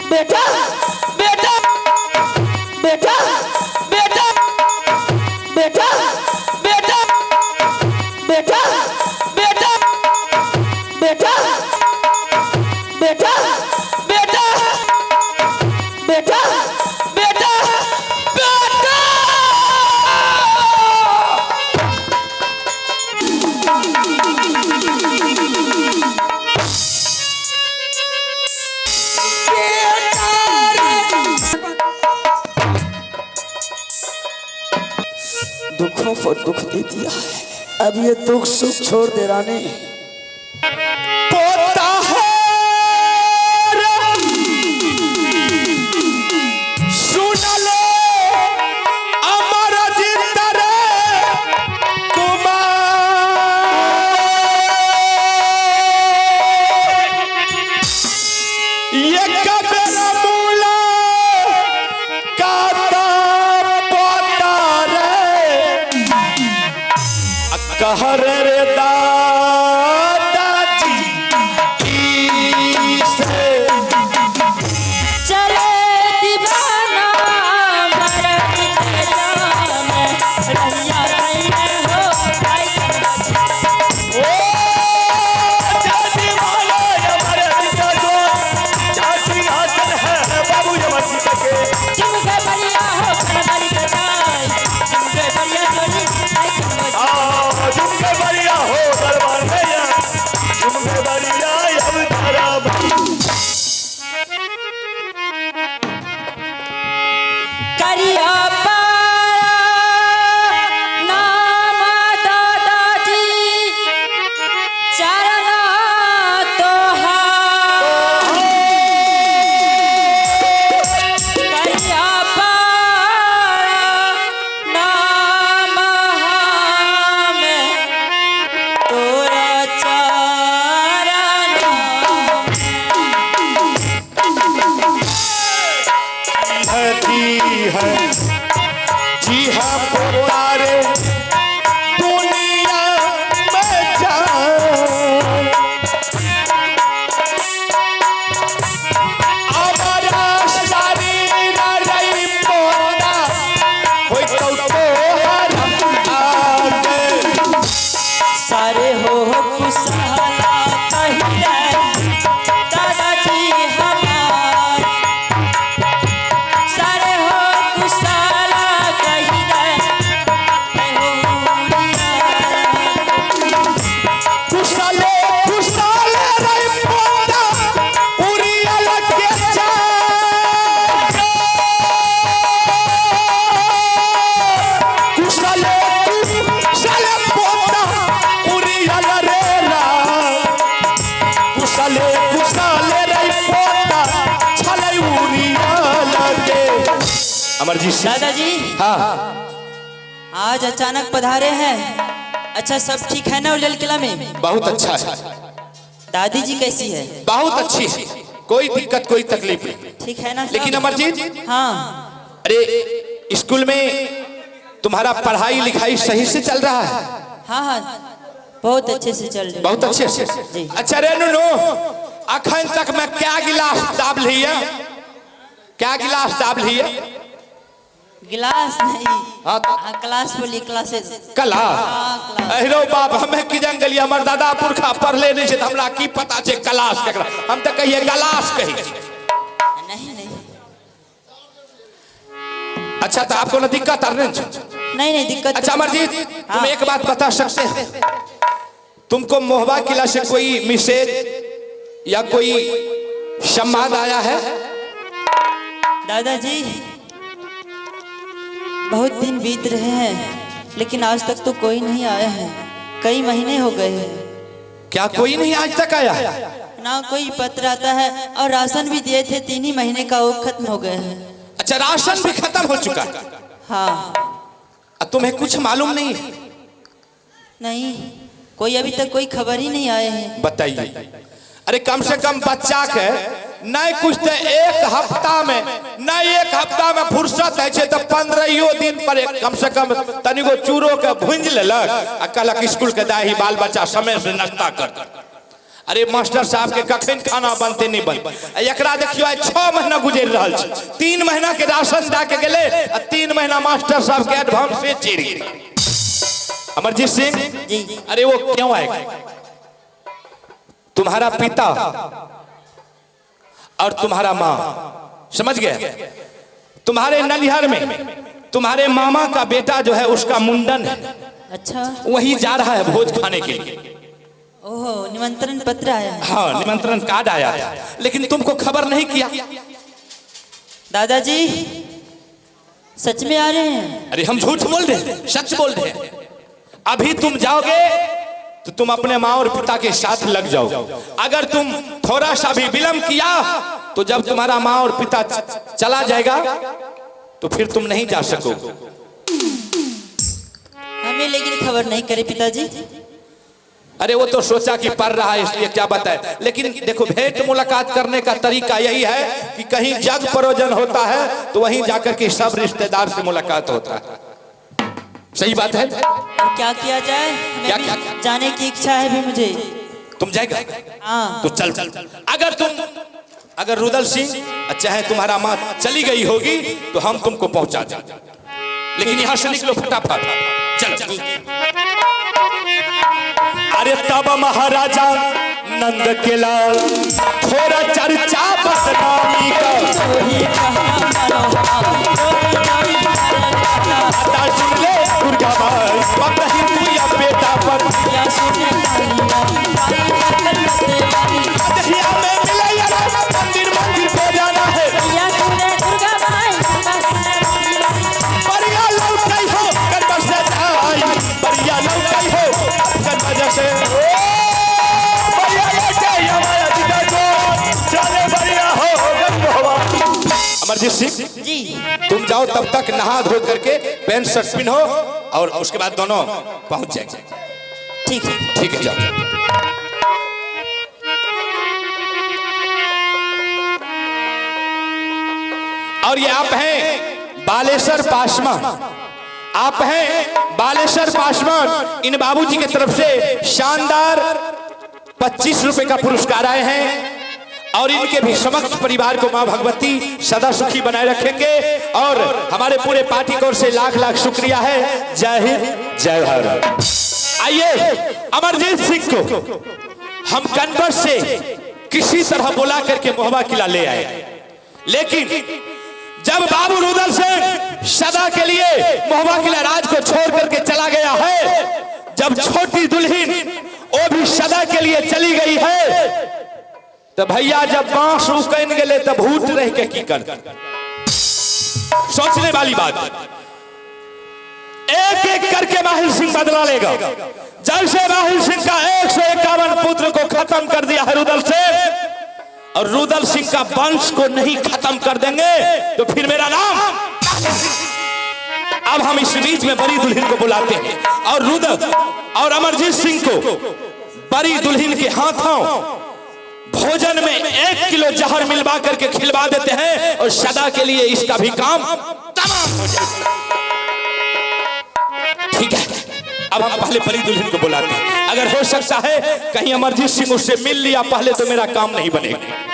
बेटा बेटा बेटा बेटा बेटा बेटा बेटा बेटा बेटा बेटा बेटा बेटा बेटा बेटा। दुखों पर दुख दे दिया है। अब ये दुख सुख छोड़ दे रानी। पोता है सुन ले अमर जीत रे कुमार, ये कबेरा मूला काता पोता रे कहर रे दादाजी से। चले दीवाना मरद के जाम रहिया कैले हो आई। ओ जाति वाला अमर जीता जो जाति हासिल है बाबू अमर जीत के। झुमके बलिया हो कनबली के जाय, झुमके बलिया जोड़ी आई कनबली। आ झुमके बलिया हो दरबार में या झुमके बलिया अब तारा। करिया पारा नाम दादाजी चरण तोहार, करिया पारा नाम हमें तोरा चरण। है जी है जी हाँ पोतारे दुनिया में जान हमारा शरीर रही पोता होई तो तोहर आगे। सारे हो कुशला कहिले दादाजी हमार, सारे हो कुशला कहिले कुशले कुशले रही पोता उरियल के चार। कुशले कुशले पोता उरियल रे रा, कुशले कुशले रही पोता छले उरियल के। अमर जी से दादाजी हाँ। आज अचानक पधारे हैं, अच्छा सब ठीक है ना उलल किला में? बहुत अच्छा है। दादी जी कैसी है? बहुत अच्छी है, कोई दिक्कत कोई तकलीफ नहीं। ठीक है ना सब? लेकिन अमरजीत, हाँ। अरे स्कूल में तुम्हारा पढ़ाई लिखाई सही से चल रहा है? हाँ हाँ, बहुत अच्छे से चल रही है। बहुत अच्छे से। जी। अच्छा रे नुनू, अखन तक मैं क्या गिलास दाब लिया, क्या गिलास दाब लिया? गिलास नहीं। हाँ। हाँ क्लास बोलिए, क्लासेस। कला। हाँ क्लास। अहिरो बाप, हमें की जंगली हमर दादा पुरखा पढ़ले नहीं छै त हमरा की पता छै कलास केकरा, हम त कहिए गलास कही। नहीं नहीं। अच्छा तो आपको ना दिक्कत आर नहीं छै? नहीं नहीं दिक्कत। अच्छा अमरजीत, तुम हाँ। एक बात बता सकते हैं, तुमको मोहबा किला से कोई मैसेज या कोई संवाद आया है? दादाजी बहुत दिन बीत रहे हैं लेकिन आज तक तो कोई नहीं आया है, कई महीने हो गए हैं। क्या कोई नहीं आज तक आया? ना कोई पत्र आता है, और राशन भी दिए थे 3 ही महीने का, वो खत्म हो गए हैं। अच्छा राशन भी खत्म हो चुका है? हाँ। तुम्हें कुछ मालूम नहीं है? नहीं, कोई अभी तक कोई खबर ही नहीं आए हैं। बताइए, अरे कम से कम बच्चा के नहीं कुछ तो एक हफ्ता में, नहीं एक हफ्ता में फुर्सत है तो 15 दिन पर एक कम से कम तनिगो चूरो के भूंज लेलक आ कहलक स्कूल के दाही बाल बच्चा समय से नाश्ता कर। अरे मास्टर साहब के कखन खाना बनते नहीं बन। एकरा देखियो आइ 6 महीना गुजरि रहल छै, 3 महीना के राशन दए के गेलै आ 3 महीना मास्टर साहब के एडवांस से चढ़ि गेलै। अमरजीत सिंह जी। अरे वो क्यों आएगा? तुम्हारा पिता और तुम्हारा माँ, समझ गए, तुम्हारे ननिहाल में तुम्हारे मामा का बेटा जो है उसका मुंडन है। अच्छा, वही जा रहा है भोज खाने के लिए। ओहो, निमंत्रण पत्र आया है। हाँ, निमंत्रण कार्ड आया था, लेकिन तुमको खबर नहीं किया। दादाजी सच में आ रहे हैं? अरे हम झूठ बोल रहे हैं, सच बोल रहे हैं। अभी तुम जाओगे तो तुम अपने माँ और पिता के साथ लग जाओ। अगर तुम थोड़ा सा भी विलंब किया तो जब तुम्हारा माँ और पिता चला जाएगा तो फिर तुम नहीं जा सकोगे। हमें लेकिन खबर नहीं करे पिताजी। अरे वो तो सोचा कि पढ़ रहा है इसलिए क्या बताए, लेकिन देखो भेंट मुलाकात करने का तरीका यही है कि कहीं जग परोजन होता है तो वहीं जाकर के सब रिश्तेदार से मुलाकात होता है। सही बात है। क्या किया जाए? हमें क्या भी क्या? जाने की इच्छा है भी मुझे। तुम जाएगा? हाँ। तो चल चल। अगर तुम, अगर रुदल सिंह चाहे तुम्हारा माँ चली गई होगी तो हम तुमको पहुंचा देंगे, लेकिन यहाँ से निकलो फटाफट, चलो। अरे तब महाराजा नंद के लाल थोड़ा चर्चा बदनामी का, आता सुन ले दुर्गा बाई, बाप ही तू या बेटा पर दहिया में मिले यार, मंदिर मंदिर पे जाना है, बढ़िया लौटाई हो गणपत से जाई, बढ़िया लौटाई हो गणपत से, बढ़िया लौटाई हमारा पिता को, चले बढ़िया हो गणपत। अमरजीत सिंह जी, तुम जाओ, तब तक नहा धो करके पैंट शर्ट पहनो और उसके बाद दोनों पहुंच जाएंगे। ठीक है, ठीक है, जाओ। और ये आप हैं बालेश्वर पासवान, आप हैं बालेश्वर पासवान, इन बाबूजी की तरफ से शानदार 25 रुपए का पुरस्कार आए हैं और इनके भी समक्ष परिवार को मां भगवती सदा सुखी बनाए रखेंगे और हमारे पूरे पार्टी की ओर से लाख लाख शुक्रिया है। जय हिंद, जय भारत। आइए अमरजीत सिंह को हम कनवर से किसी तरह बुला करके मोहबा किला ले आए, लेकिन जब बाबू रुदल सिंह सदा के लिए मोहबा किला राज को छोड़ करके चला गया है, जब छोटी दुल्हन वो भी सदा के लिए चली गई है, तो भैया जब बांस उकन गए तब भूत रह के की कर, सोचने वाली बात। एक एक करके माहिर सिंह बदला लेगा। जैसे माहिर सिंह का 151 पुत्र को खत्म कर दिया है रुदल सिंह, और रुदल सिंह का वंश को नहीं खत्म कर देंगे तो फिर मेरा नाम। अब हम इस बीच में बड़ी दुल्हन को बुलाते हैं और रुदल और अमरजीत सिंह को बड़ी दुल्हन के हाथों भोजन में 1 किलो जहर मिलवा करके खिलवा देते हैं और सदा के लिए इसका भी काम तमाम हो जाए। ठीक है, अब हम पहले बड़ी दुल्हन को बुलाते हैं। अगर हो सकता है कहीं अमरजीत सिंह उससे मिल लिया पहले तो मेरा काम नहीं बनेगा।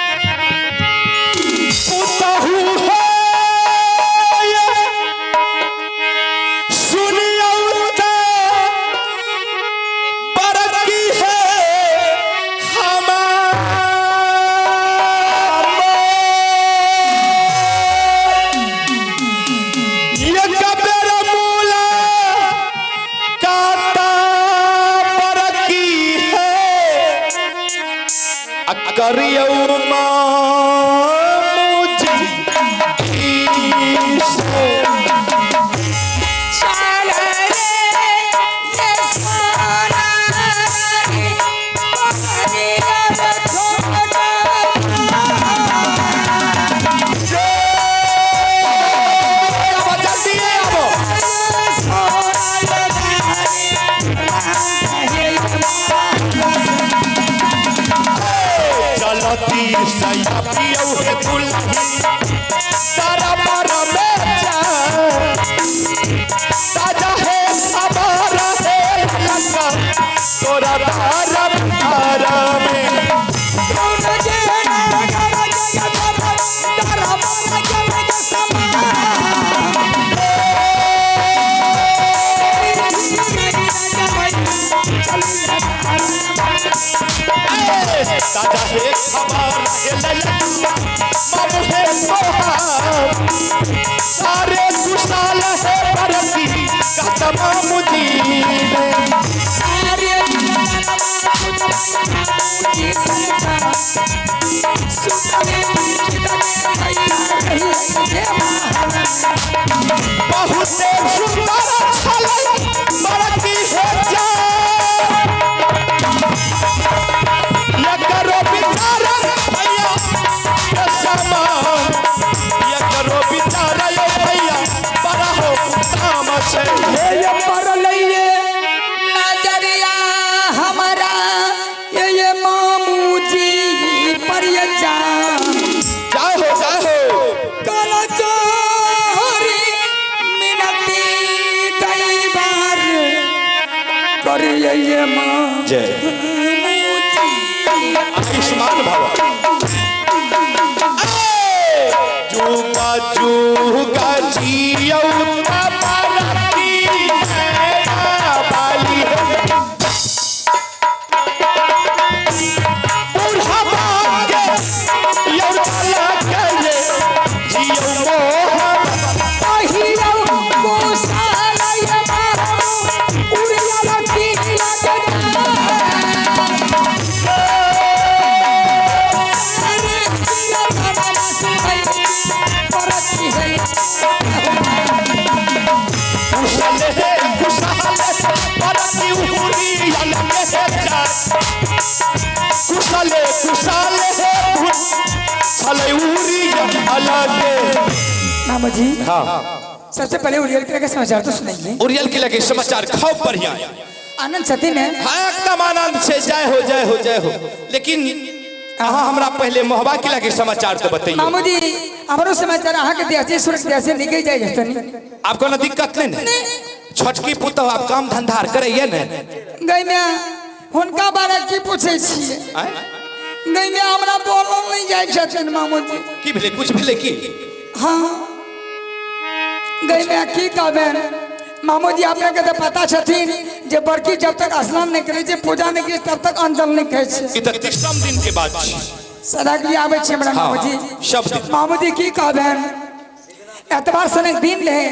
तोरा तारा तारा में। ताजा हे खबर हे ललक मामू हे तोहार सारे कुशाल है बरसी कहता मामू जी ने। सारे बहुत सुंदर छलै बरकी हे जान यकरो विचार भैया के समान यकरो विचार यो भैया बड़ा हो काम छै। हे ये परलैये नजरिया हमारा ये मामू जी पर ये जान जय हो जय हो। कल चोरी मिनती कई बार करिए ये मामू जय जी। आयुष्मान भव। जुगा जुगा जियौ तबरती नैना बाली बुढ़वा के यौ चला के ये जियौ मोह पहिरौ गोसालय मामू उड़िया की कुशल है कुशल परती उरी अलग है जात कुशल कुशल है छले उरी अलग। मामा जी हाँ सबसे पहले उड़ियल के समाचार तो सुनाइए। उरियल के लगे समाचार खूब बढ़िया आनंद सती ने हाँ एकदम आनंद से जय हो जय हो जय हो। लेकिन अहाँ हमरा पहले मोहबा किला के समाचार तो बताइए। मामू जी हमारो समाचार अहाँ के देश सूरत देश निकल जाए जतनी आपको ना दिक्कत नहीं ने छोटकी पुतहु आप काम धंधा करैये ने गई में हुनका बारे की पूछे छियै आँय? गई में हमरा बोलल नहीं जाय छथिन मामू जी। की भेलै कुछ भेलै की? हाँ गई में की कहबनि मामू जी अपने के तो पता छथिन जे बड़की जब तक स्नान नहीं करे छै पूजा नहीं करे तब तक अन्न जल नहीं खाइ छै। ई तऽ तीसम दिन के बात छै। सदा के लिए आबै छै हमरा हाँ, मामू जी। सब दिन। मामू जी की कहबनि एतबार सनक दिन रहे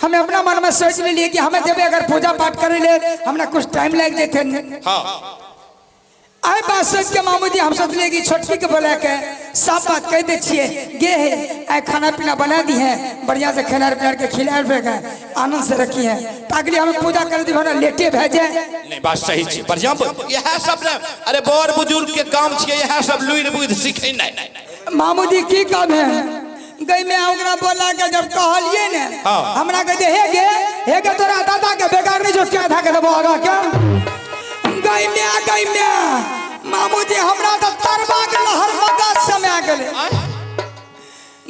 हमें अपना मन में सोच लेलिए कि हमें जेबै अगर पूजा पाठ करे ले हमरा कुछ टाइम लागि जेतै। हाँ आइ बात सोच के मामू जी हम सोचलिए कि छोटकी के बोला के सब बात कह दे छिए गे है आइ खाना पीना बना दी है बढ़िया से खाना पीना के खिला के आनंद से रखी है ताकि हमें पूजा कर दी हमरा लेटे भए जाए। नहीं बात सही छै बढ़िया इएह सब ने अरे बड़ बुजुर्ग के काम छियै इएह सब लुरि बुद्धि सिखै नहीं। मामू जी की कहबे गई में ओकरा बोला के जब कहलिए ने हाँ। हमरा कह दे हे गे तोरा दादा के बेकार नहीं जो क्या था के देबो आगा क्या गई में मामू जी हमरा तो तरबा के लहर मगज समय आ गेलै।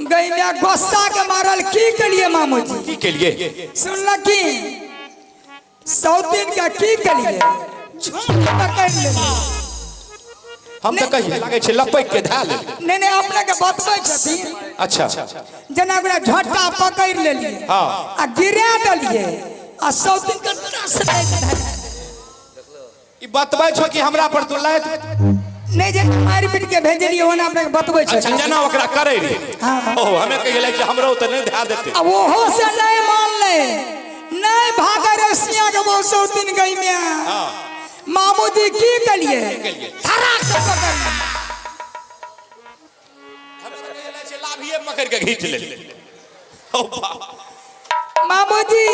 गई में गुस्सा के मारल की के लिए मामू जी की के लिए? सुनल की 100 दिन का की के लिए झूठ पकड़ ले। हम तऽ कहिए लागै छै लपैक के धए लेलियै। नहीं नहीं अपने के बतबै छथिन। अच्छा जेना ओकरा झट्टा पकड़ लेलिए हाँ। आ गिरा देलिए आ 100 दिन के टस दे के ई बतबै छौ कि हमरा पर तू लायत नहीं जे मारि पीट के भेजलिए ओना अपने के बतबै अच्छा छथिन। जेना ओकरा करै रही। हाँ। ओ हमे कहिए कि हमरो तऽ नहीं धए देतै। आ ओहो से नहीं मानले नहीं भागे रे सिया के वो 100 दिन गई में। हाँ मामू जी की कलिए धराक से पकड़ ले। लाभिए पकड़ के घींच लेलियै। ओ बाप। मामू जी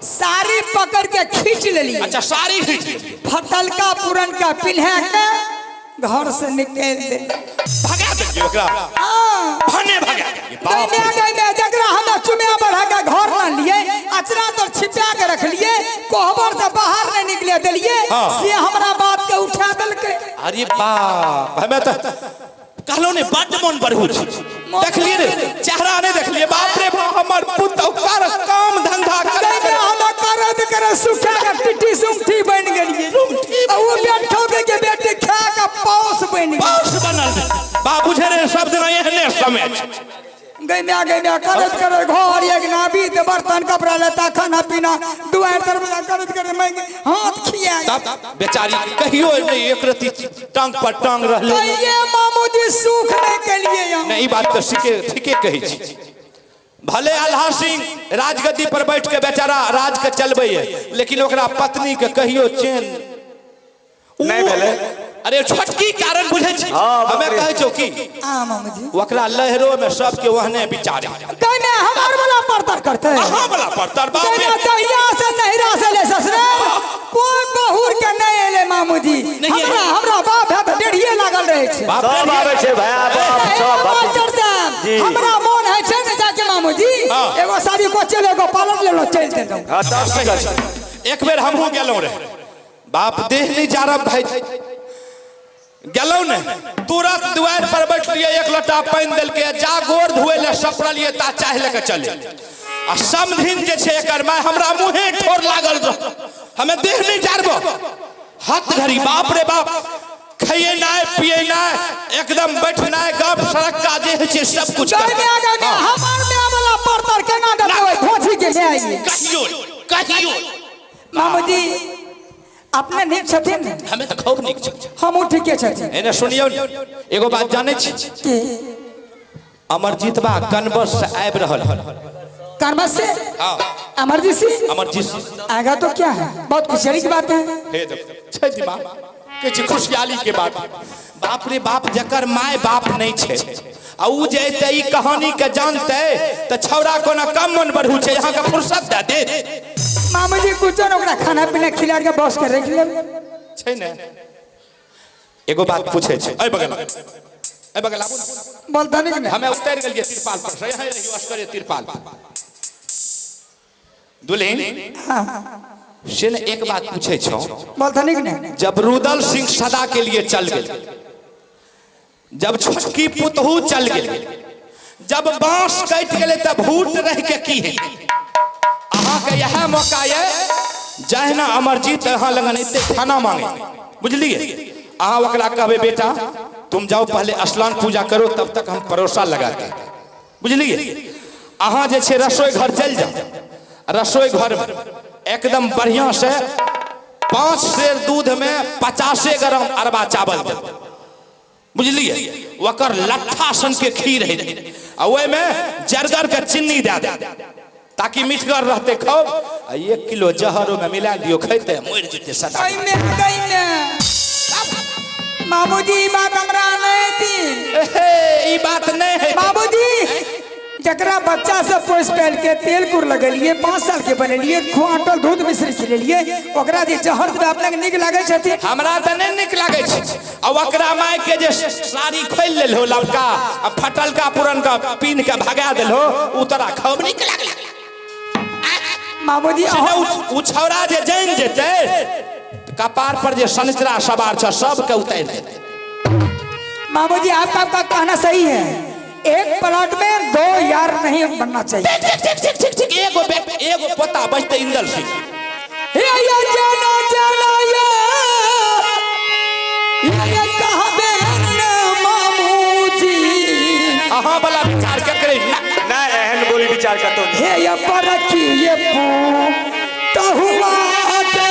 साड़ी पकड़ के खींच लेलिए। अच्छा साड़ी खींच लेलिए। फटलका पुरनका पिन्हा के घर से निकल दे भगा देलियै ओकरा। हाँ भने भगा देलियै बाप गई में जकरा हम चुमिया बढ़ा के घर ना लिए अचरा तो छिपा के रख लिए कोहबर से बाहर नहीं निकले देलिए हाँ। से हमरा बात के उठा देलकै। अरे बाप हमे तऽ कहलो ने बड्ड मन बढ़ू छै। देखलिए रे चेहरा नहीं देखलिए बाप रे बाप हमर पुतहु कर काम धंधा करे गई में हम करत करे सुखा के टिटी सुमठी बन गेलिए आ वो बैठो के बेटी खा के पौस बन गेल। बॉस बनल बाप बुझे रे सब दिन एहने समय छै। गई म्या गई म्या करत करत घर एक नाबी ते बर्तन कपड़ा लत्ता खाना पीना दुआर दरवाजा करत करत मैं हाथ खिया तब बेचारी कहियो नहीं एक रति टांग पर टांग रहले। कहिए मामूजी सुख नहीं के लिए यहाँ। नहीं, ई बात तो ठीके ठीके कहै छी। भले आल्हा सिंह राजगद्दी पर बैठ के बेचारा राज के चलबै है, लेकिन ओकरा पत्नी के कहियो चैन नहीं भेलै। अरे छोटकी कारण बुझै छी, हाँ, हमे बाप रे। कहै छौ की आ मामूजी ओकरा लहरो में सबके ओहने विचारे। गई म्या हमार वाला परतर करते। अहाँ वाला परतर बाप गई रे। म्या दहिया से नहिरा से ले ससुरे कोई बहुर के नहीं एले मामूजी। नहीं एले। हमरा हमरा बाप है तो डेढ़िए लागल रहे छै। बाप रे। सब आबै छै भैया बाप सब बाप। जी। हमरा मोन है छै ने जाके मामूजी हाँ। एगो साड़ी को चल एगो पालक लेलो चल देलहुँ। हाँ, तब की करबै? एक बेर हमहूँ गेलहुँ रे बाप, देह नहीं जारब भाई, गेलहुँ ने तुरंत दुआरि पर बैठलियै, एक लोटा पानि देलकै, जा गोर धोए ले सपरलियै ता चाह लऽ के चले। आ समधिन जे छै एकर माय हमरा मुँहे ठोर लागल रह, हमे देह नहीं जारबो हत घड़ी बाप रे बाप, खइएनाइ पिएनाइ एकदम बैठनाइ गप सड़क्का जे होइ छै सब कुछ गई करतै। म्या गई म्या हाँ। हमार म्या वाला परतर केना देतै धोछी के म्या ई। कहियो कहियो मामूजी अपने नीक छथिन ने? हमे तऽ खूब नीक छी। हमहूँ ठीके छथिन। एने सुनियौ ने, एगो बात जानै छी की? अमरजीत बा कनबस से आबि रहल हन। कनबस से? हाँ। अमरजीत सिंह? अमरजीत सिंह। आएगा तो क्या है, बहुत खुशहाली की बात है। हे देखो, छै दिमाग कहै छै खुशहाली के बात। बाप रे बाप, जकर my बाप नहीं छै आ उ जे एतै ई कहानी के जानतै तऽ छौड़ा कोना कम मन बढ़ू छै, यहाँ के फुर्सत दए दे। मामूजी कुछ न ओकरा खाना पीना खिला के बस के रख लेब छै ने। एगो बात पूछे छै, एहि बगल एहि बगल आबू ने। बोलता नहीं ने। हमे उतर गेलियै तिरपाल पर से, यहाँ रहियो असगरे तिरपाल पर। दुल्हिन से ने एक बात पूछे छौ, बोलता नहीं ने। जब रुदल सिंह सदा के लिए चल गेल, जब छोटकी पुतहू चल गेल, जब बांस कटि गेलै तब भूत रह के की है? अहाँके इएह मौका ये जहिना अमरजीत अहाँ लगन एते खाना मांगे, बुझलिए, अहाँ ओकरा कहबै बेटा तुम जाओ पहले स्नान पूजा करो तब तक हम परोसा लगाते हैं, बुझलिए। अहाँ जे छै रसोई घर चलि जाओ, रसोई घर में एकदम बढ़िया से 5 सेर दूध में 50 ग्राम अरबा चावल देबै, बुझलिए, ओकर लट्ठा सन के खीर है आ ओहिमे जरगर के चीनी दए दे ताकि मिठगर रहते खाओ, आ 1 किलो जहर ओहिमे मिला दियो, खैते मरि जेतै सदा। गई म्या गई म्या मामूजी ई बात हमरा नहीं थी। एहे, ई बात नहीं है मामूजी, जकरा बच्चा से पोस पाल के तेल कुर लगेलिए, 5 साल के बनेलिए, खुआटल दूध मिश्री खिलेलिए, ओकरा जे जहर देबै अपने के नीक लागै छथिन? हमरा तऽ नहि नीक लागै छै। आ ओकरा माय के जे साड़ी खोलि लेलहो लबका आ फटलका पुरनका पीन के भगा देलहो, उ तोरा खूब नीक लागल। मामूजी से उ छौड़ा जे जानि जेतै कपार पर जे सनिचरा सवार छ सबके उतारि देतै। मामूजी आपका आपका कहना सही है, एक प्लॉट में 2 यार नहीं बनना चाहिए। ठीक ठीक ठीक ठीक ठीक, एगो एगो पोता बचते इंदल सिंह। हे ये जाना जाना ये ये कहबे न मामूजी। अहाँ वाला विचार के करे ना। नहीं एहन बोली विचार कतौ नहीं। हे ये परखी ये पू तहुआ के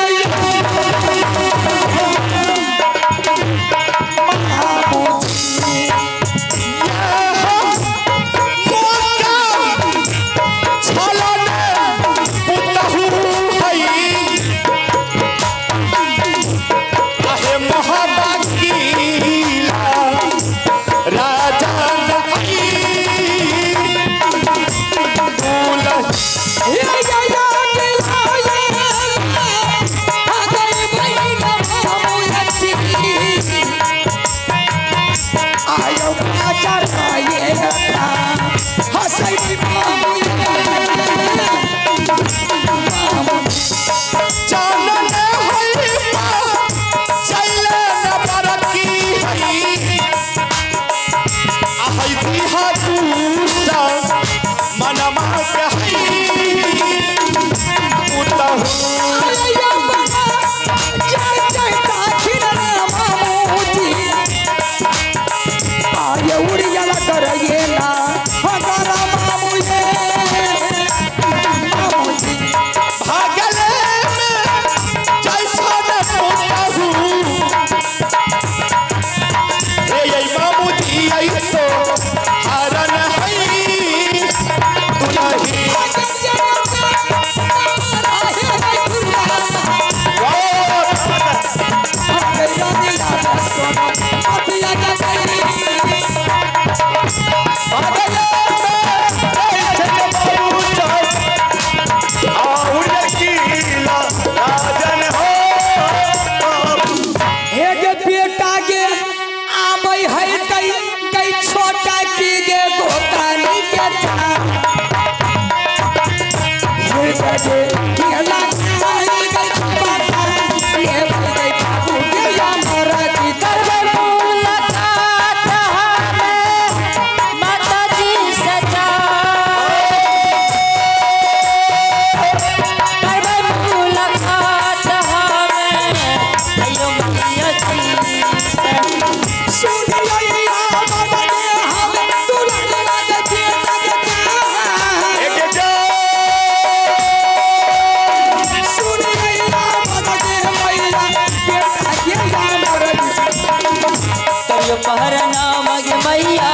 परनाम गे मैया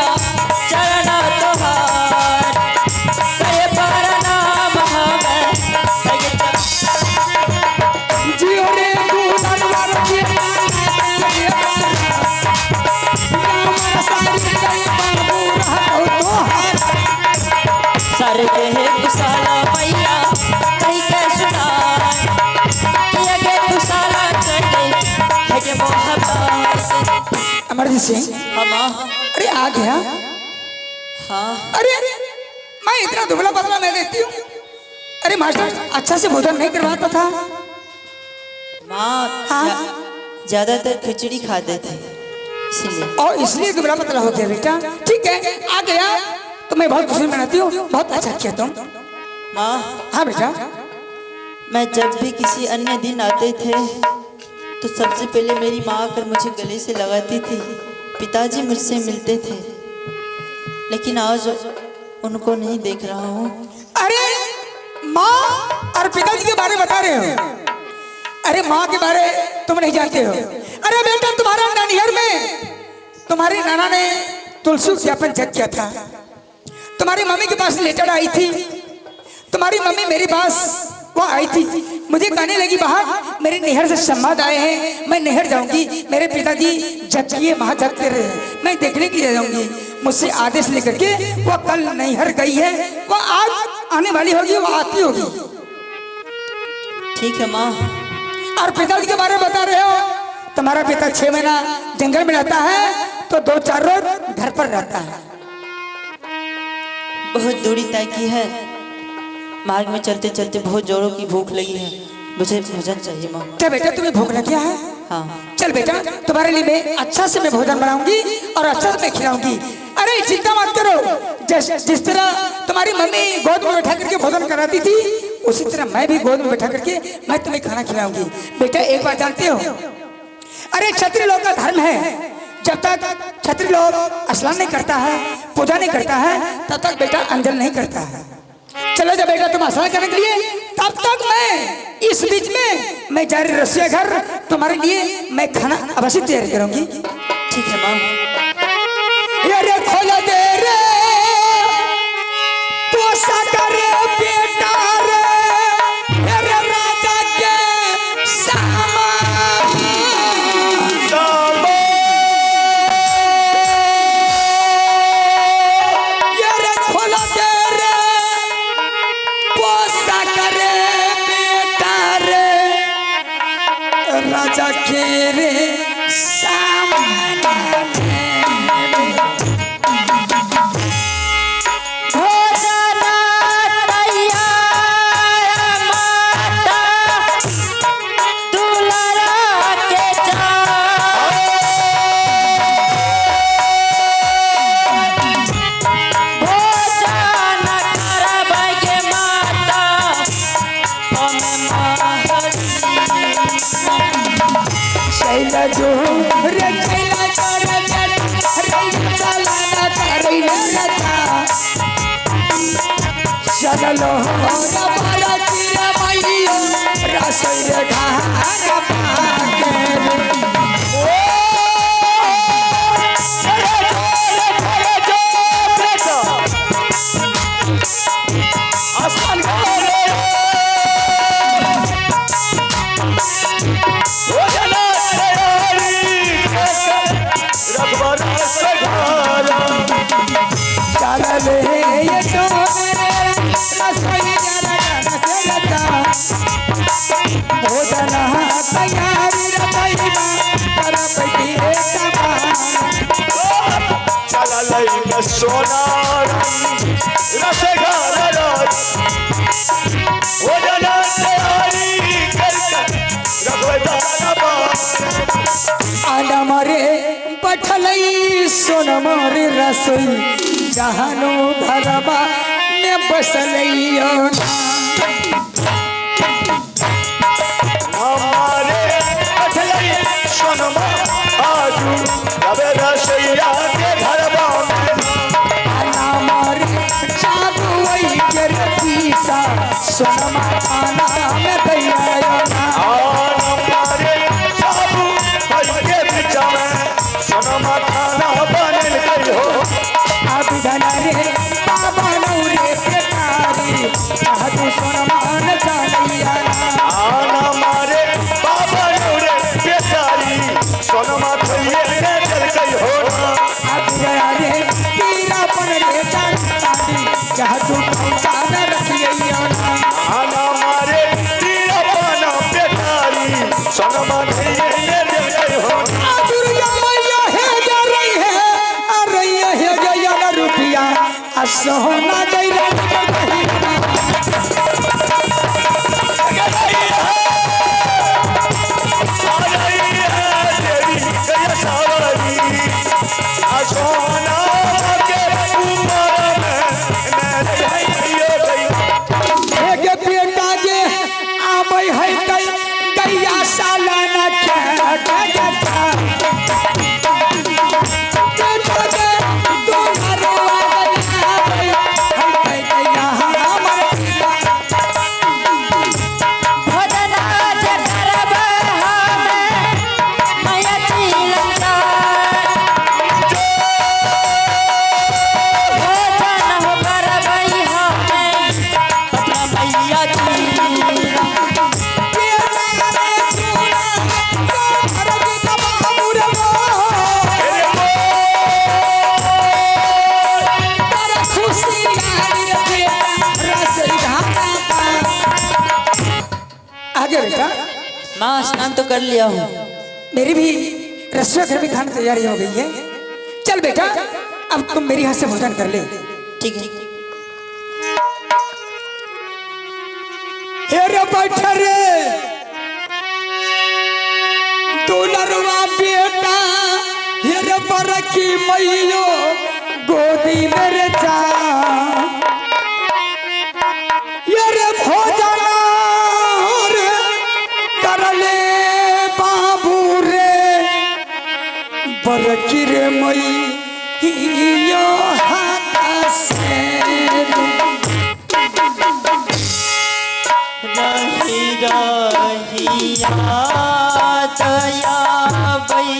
चरण तोहार, करे परनाम हमें सगे जियो रे दुलरवा रे बाबू रहतो तोहार। सर के हे कुशाला मैया कही के सुना के कुशाला चढ़े है के मोहब्बत। अमरजीत सिंह, हम अरे आ गया। हाँ। अरे मैं इतना दुबला पतला मैं देखती हूँ। अरे मास्टर अच्छा से भोजन नहीं करवाता था। माँ हाँ? ज्यादातर खिचड़ी खाते थे इसलिए, और इसलिए दुबला पतला हो गया बेटा। ठीक है आ गया तो मैं बहुत खुशी मनाती हूँ, बहुत अच्छा किया तुम। माँ। हाँ बेटा। मैं जब भी किसी अन्य दिन आते थे तो सबसे पहले मेरी माँ आकर मुझे गले से लगाती थी, पिताजी मुझसे मिलते थे, लेकिन आज उनको नहीं देख रहा हूँ। अरे माँ और पिताजी के बारे में बता रहे हो, अरे माँ के बारे तुम नहीं जानते हो। अरे बेटा तुम्हारा ननिहर में तुम्हारे नाना ने तुलसी उद्यापन जग किया था, तुम्हारी मम्मी के पास लेटर आई थी, तुम्हारी मम्मी मेरे पास वो आई थी, मुझे कहने लगी बाहर मेरे नहर से संवाद आए हैं, मैं नहर जाऊंगी, मेरे पिताजी जग किए महाजग रहे, मैं देखने के लिए जाऊंगी। मुझसे आदेश लेकर के वो कल नैहर गई है, वो आज आने वाली होगी, वो आती होगी। ठीक है माँ। और पिताजी के बारे में बता रहे हो, तुम्हारा पिता 6 महीना जंगल में रहता है तो 2-4 रोज घर पर रहता है। बहुत दूरी तय की है, मार्ग में चलते चलते बहुत जोरों की भूख लगी है, मुझे भोजन चाहिए माँ। क्या बेटा तुम्हें भूख लग गया है? हाँ। चल बेटा तुम्हारे लिए मैं अच्छा से मैं भोजन बनाऊंगी और अच्छा से मैं खिलाऊंगी। अरे चिंता मत करो, जिस तरह तुम्हारी मम्मी गोद में बैठा करके भोजन कराती थी उसी तरह मैं भी गोद में बैठा करके मैं तुम्हें खाना खिलाऊंगी। बेटा एक बात जानते हो, अरे क्षत्रिय लोग का धर्म है, जब तक क्षत्रिय लोग स्नान नहीं करता है, पूजा नहीं करता है, तब तक बेटा अंजल नहीं करता है। चलो जब बेटा तुम स्नान करने के लिए, तब तक मैं इस बीच में मैं जा रही रसोई घर, तुम्हारे लिए मैं खाना अवश्य तैयार करूंगी। ठीक है माँ। अरे खोल दे रे पोसा करे बेटा रे, अरे राजा के सामान। अरे खोल दे रे पोसा करे बेटा रे, राजा के रे सामान। चलो सोना आना मारे पठलई सोन मारे रसोई जहानो घरबा में बसलई हमारे पठलई सोनमा आजू रवे रसोईया के घरबा में आना मारे चाबुई के रतीसा सोनमा खाना में दैया हमारे चाबू के बीच में सोनमा खाना रे बाबा नौरे पेटारी चाह तू सोनमा न जानैया। आना मारे बाबा नौरे बेचारी सोनमा थैये ने देलकै हो ना। अबुरा रे पीरा पन रे चांदी चाह तू पहुंचा न रखिया। आना मारे तीरा पाना बेचारी सोनमा थैये ने देलकै हो ना। दुर्गा मैया हे जा रही है आ रही है गया न रुपया आ सोना गई रानी पर बही। आ रही है देवी गैया सावरी आ सोना के ऊपर में मैं रहियो गई। हे गे बेटा जे आबै है तै गैया सालाना के के के बेटा जे दुलरुआ गैया आबै है तै गैया हमर। भोजना जे करब हमे मैया चिलंका भोजन हो करबै हमे अपना मैया चिलंका। बेटा रे सुना तोहर बेटा बाबू रे तारा खुशी लागी रे बेटा रस धारा। आगे बेटा। माँ स्नान तो कर लिया हूँ। मेरी भी रसोई घर में खाने तैयारी हो गई है। चल बेटा अब तुम मेरी हाथ से भोजन कर ले। ठीक है। हे रे बैठ रे दुलरुआ बेटा हे रे बरकी मैयो गोदी मेरे जा ये रे भोजन रे कर ले बाबू रे बरकी रे मैयो हाथ से। रही रहिया दयाबई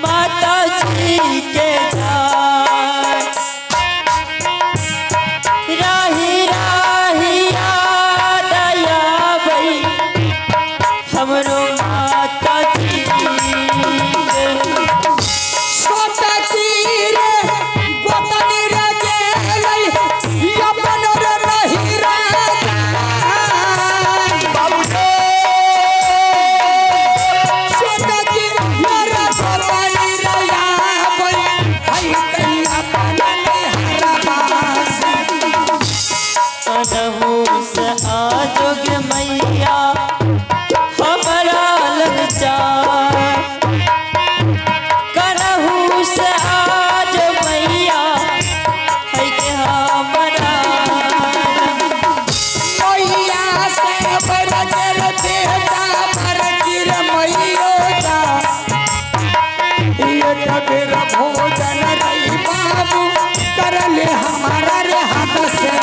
माता जी के जाय रही रहिया दयाबई हमरो माता जी के। छोटकी रे गोतनी रे गेलै अपन रे नहीं रे। बाबू जी छोटकी रे गोतनी रे आबै है कहिया अपन हरा बास। कनहु से आजोग मैया हमरा लग जाय कनहु से आज मैया है के हमरा। मैया से बरकेल बेटा बरकी रे मैयो दा एक बेर भोजन रही बाबू कर ले हमारा रे हाथ से।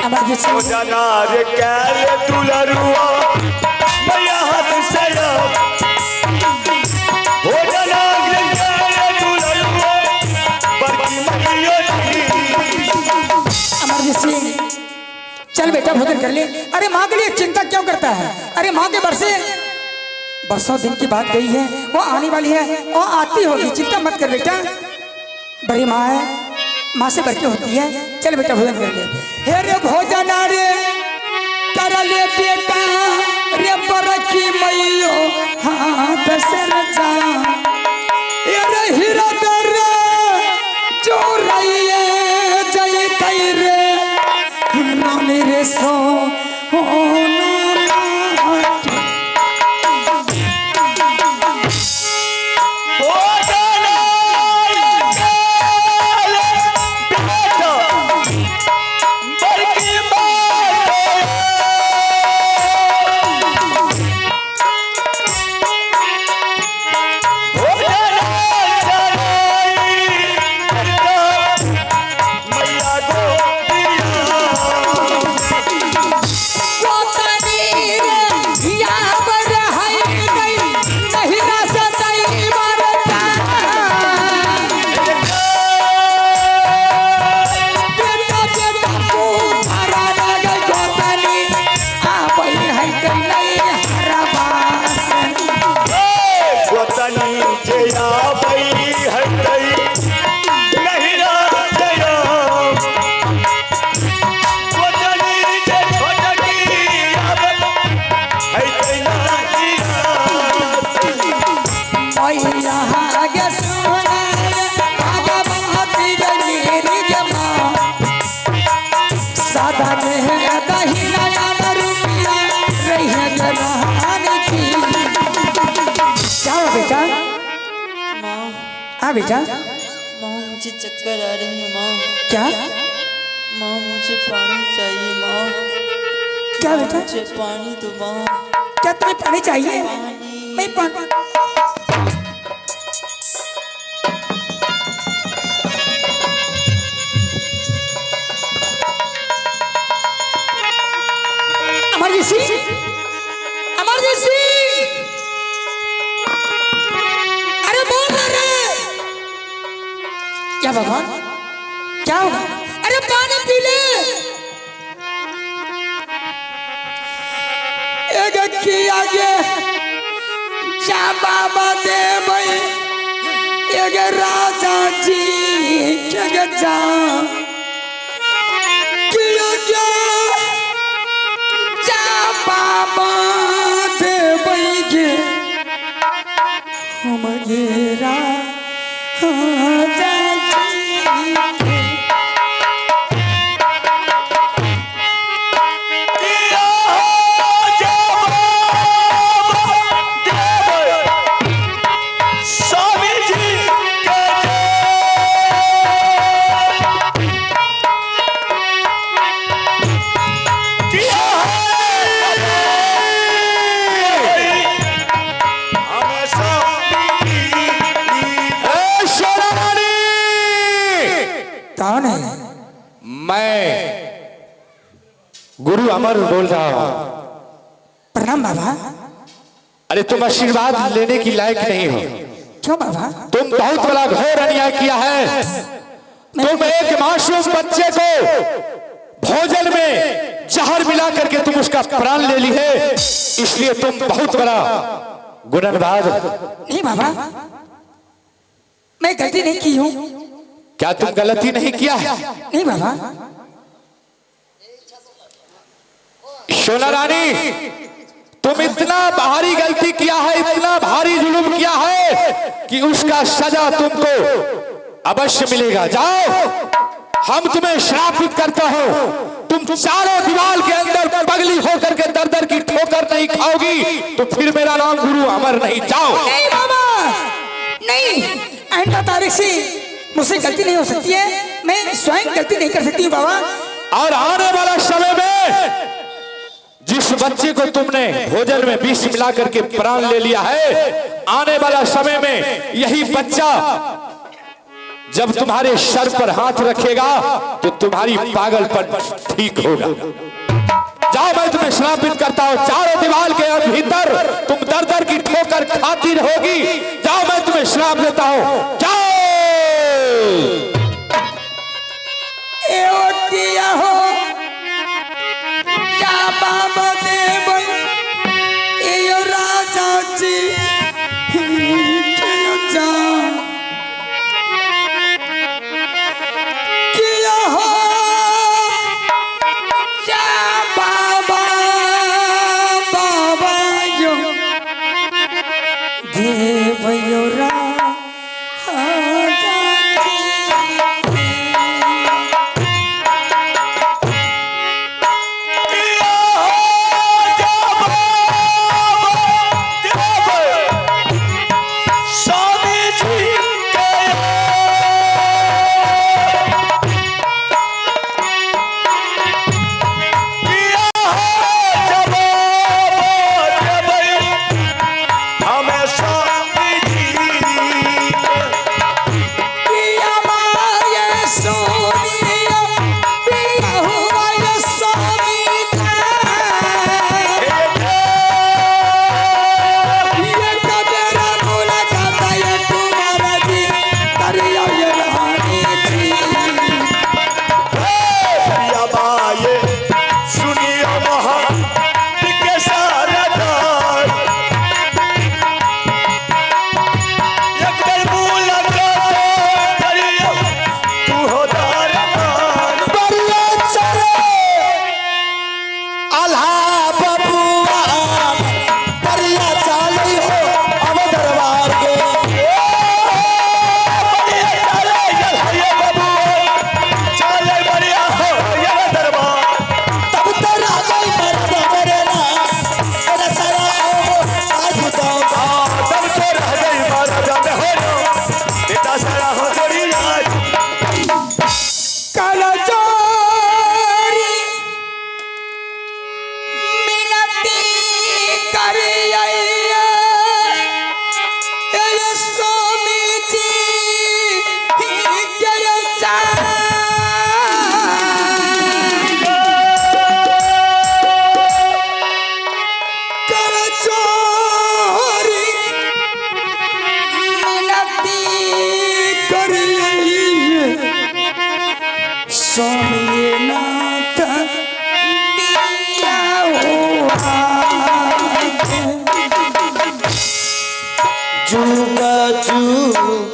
अमर जी सिंह। भोजना रे कैल दुलरुआ मैया हाथ से भोजना रे कैल दुलरुआ बरकी मैयो जी। अमरजीत सिंह चल बेटा भोजन कर ले। अरे माँ के लिए चिंता क्यों करता है? अरे माँ के बरसे बरसों दिन की बात गई है, वो आने वाली है और आती होगी, चिंता मत कर बेटा। बड़ी माँ है, माँ से बरके होती है। चल बेटा भोजन कर ले। हे रे भोजन रे कर ले बेटा रे बरकी मैयो हाथ से रचा ये रे हीरा रे जो रही जय तई रे रानी रे सो भोजना कैल बेटा बरकी मैयो। गे सोना आगा बाती गे मेरी गे माँ सादा में दही नया रुपया रही है गे रानी जी। क्या हुआ बेटा? माँ। हाँ बेटा। माँ मुझे चक्कर आ रही है माँ। क्या? माँ मुझे पानी चाहिए माँ। क्या बेटा? मुझे पानी दो माँ। क्या तुम्हें पानी चाहिए? पानी। मैं पानी। अमरजीत सिंह, अमरजीत सिंह, अरे बोल ना रे। क्या भगवान, क्या होगा? अरे पानी पी ले। एक किया गे जा बाबा देव एक राजा जी के जा किया गे जा बाबा देव के हम गे राजा जी के। स्वामी जी के ए सोना रानी, कौन है? मैं गुरु अमर बोल रहा हूं। प्रणाम बाबा। अरे तुम आशीर्वाद लेने की लायक नहीं हो। क्यों बाबा? तुम बहुत बड़ा घोर अन्याय किया है। तुम एक मासूम बच्चे को भोजन में जहर मिला करके तुम उसका प्राण ले ली है, इसलिए तुम बहुत बड़ा गुनहगार। नहीं बाबा, मैं गलती नहीं की हूँ। क्या तुम गलती नहीं किया है? नहीं बाबा। सोना रानी, तुम इतना भारी गलती किया है, इतना भारी जुल्म किया है कि उसका सजा तुमको अवश्य मिलेगा। जाओ, हम तुम्हें श्रापित करता हूं, तुम चारों दीवार के अंदर पगली होकर के दर दर की ठोकर नहीं खाओगी तो फिर मेरा नाम गुरु अमर नहीं। जाओ। नहीं बाबा, नहीं, आइंदा तारीख से मुझसे गलती नहीं हो सकती है। मैं स्वयं गलती नहीं कर सकती हूँ बाबा। और आने वाला समय में जिस बच्चे को तुमने भोजन में विष मिला करके प्राण ले लिया है, आने वाला समय में यही बच्चा जब तुम्हारे सर पर हाथ रखेगा तो तुम्हारी पागलपन ठीक होगा। जाओ, मैं तुम्हें श्रापित करता हूं, चारों दीवार के भीतर तुम दर दर की ठोकर खाती रहोगी। जाओ, मैं तुम्हें श्राप देता हूं, जाओ। एओ किया हो या बाबा देव एओ राजा जी के जा किया हो या बाबा बाबा यो देव यो राजा।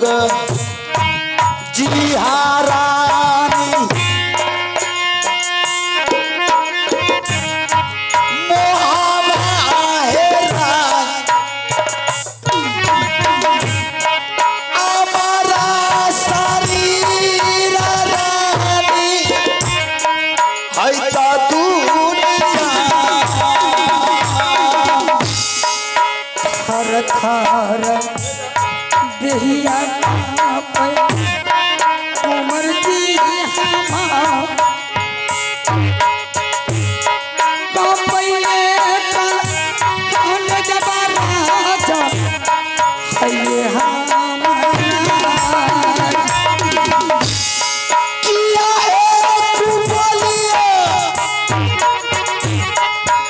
युग जी हारानी मोहावा हेरा हमारा शरीर रानी है ता दुनिया थर थर देहिया कांपे उमर जी हमार कांपैले कान जब राजा है हमार। किया एक बोलिया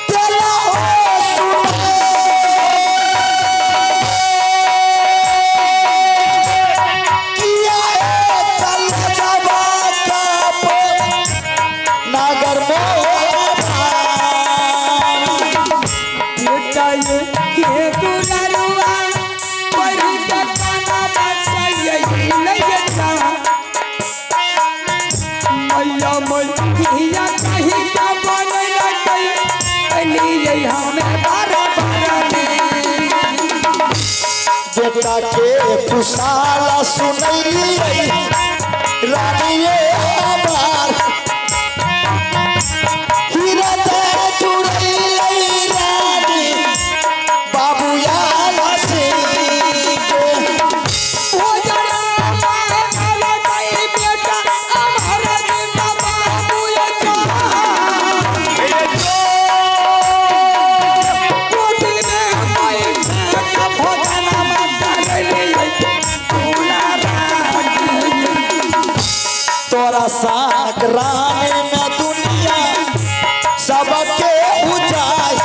तेला हो सुने किया एक तल जबा काप नागर मोहबा बेटा ये के दुलारुआ परी के काना बचाइए ले जा मैया मैया कहीं का बनल कई अली ये हमें बारा बारा ने। बेटा के कुशाला सुनैली रानिए हमार हीरा ते चुरैली रानी बाबूया सिंह के। ओ जना मांगल कई बेटा हमारा जिंदा बाबू ये जा कोठी में कोई भोजन मत तोरा साक रानी में दुनिया सबके उजाय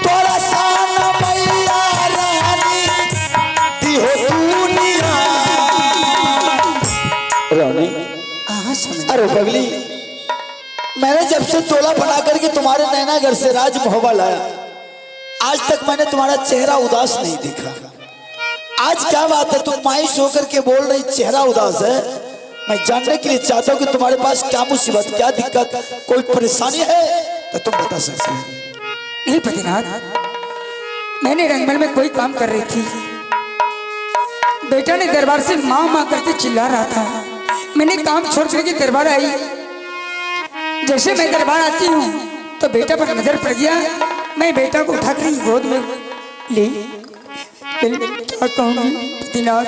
तोरा सान मैया रानी दिहो दुनिया रानी। अरे पगली, मैंने जब से तोला बना करके तुम्हारे नैना घर से राजमहोबा लाया, आज तक मैंने तुम्हारा चेहरा उदास नहीं देखा। आज क्या बात है, तुम मायूस होकर के बोल रही चेहरा उदास है। मैं जानने के लिए चाहता हूँ कि तुम्हारे पास क्या मुसीबत, क्या दिक्कत, कोई परेशानी है तो तुम बता सकते हो। नहीं पतिनाथ, मैंने रंगमहल में कोई काम कर रही थी। बेटा ने दरबार से माँ माँ करके चिल्ला रहा था। मैंने काम छोड़ करके दरबार आई। जैसे मैं दरबार आती हूँ तो बेटा पर नजर पड़ गया। मैं बेटा को उठा कर गोद में ली। क्या कहूँगी पतिनाथ,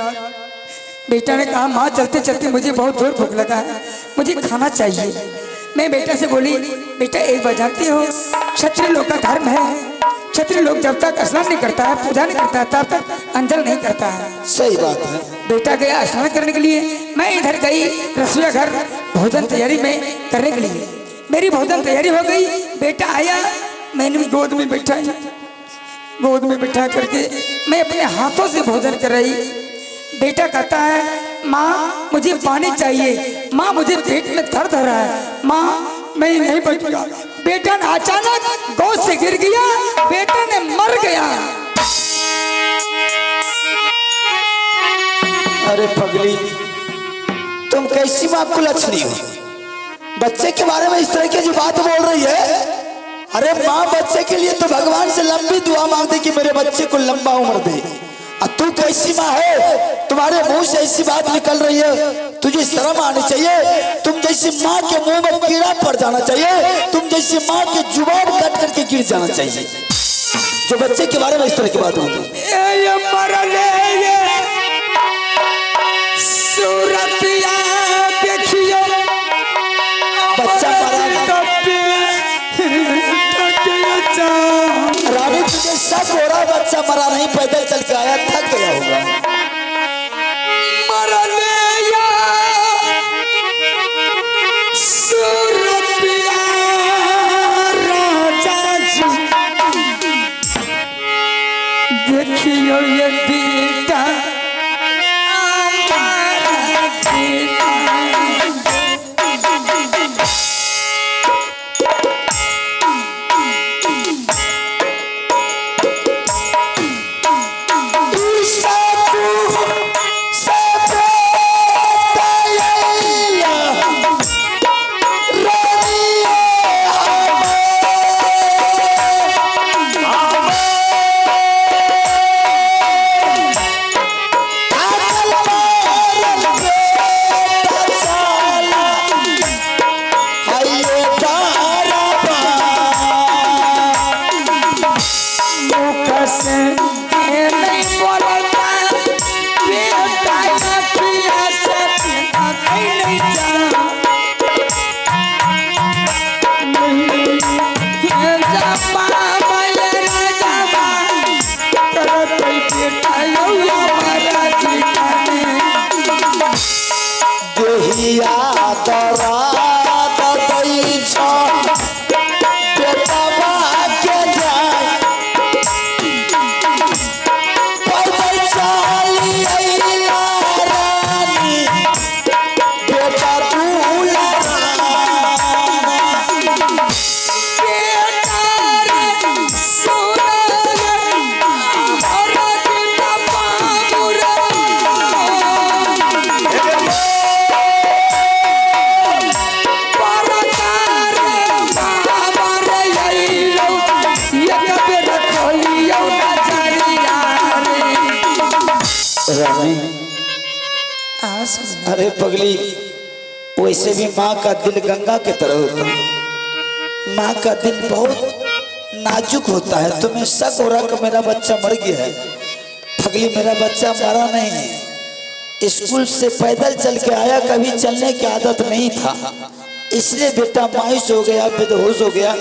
बेटा ने कहा माँ चलते चलते मुझे बहुत जोर भूख लगा है, मुझे खाना चाहिए। मैं बेटा से बोली, बेटा एक बार जानते हो क्षत्रिय लोग का धर्म है, क्षत्रिय लोग जब तक स्नान नहीं करता है, पूजा नहीं करता है, तब तक अंजल नहीं करता है। सही बात है। बेटा गया स्नान करने के लिए, मैं इधर गई रसोई घर भोजन तैयारी में करने के लिए। मेरी भोजन तैयारी हो गई, बेटा आया, मैंने भी गोद में बैठाई। गोद में बैठा करके मैं अपने हाथों से भोजन कर रही। बेटा कहता है माँ मुझे पानी चाहिए, माँ मुझे पेट में दर्द हो रहा है, माँ मैं नहीं बचूंगा। बेटा ने अचानक गोद से गिर गया, बेटा ने मर गया। अरे पगली, तुम कैसी माँ कुलक्षणी हो, बच्चे के बारे में इस तरह की जो बात बोल रही है। अरे माँ बच्चे के लिए तो भगवान से लंबी दुआ मांगती कि मेरे बच्चे को लंबा उम्र दे, और तू कैसी माँ है, तुम्हारे मुंह से ऐसी बात निकल रही है। तुझे शर्म आनी चाहिए, तुम जैसी माँ के मुंह में कीड़ा पड़ जाना चाहिए, तुम जैसी माँ के जुबान कट करके गिर जाना चाहिए, जो बच्चे के बारे में इस तरह की बात होती है। बच्चा मरा रानी, तुझे शक हो रहा है बच्चा मरा नहीं, पैदल चल के आया, थक गया होगा। देखियो ये रानी, आ सुन। अरे पगली, वैसे भी माँ का दिल गंगा के तरह होता है। माँ का दिल बहुत नाजुक होता है। तुम्हें शक हो रहा कि मेरा बच्चा मर गया है। पगली, मेरा बच्चा मरा नहीं है, स्कूल से पैदल चल के आया, कभी चलने की आदत नहीं था, इसलिए बेटा मायूस हो गया, बेहोश हो गया।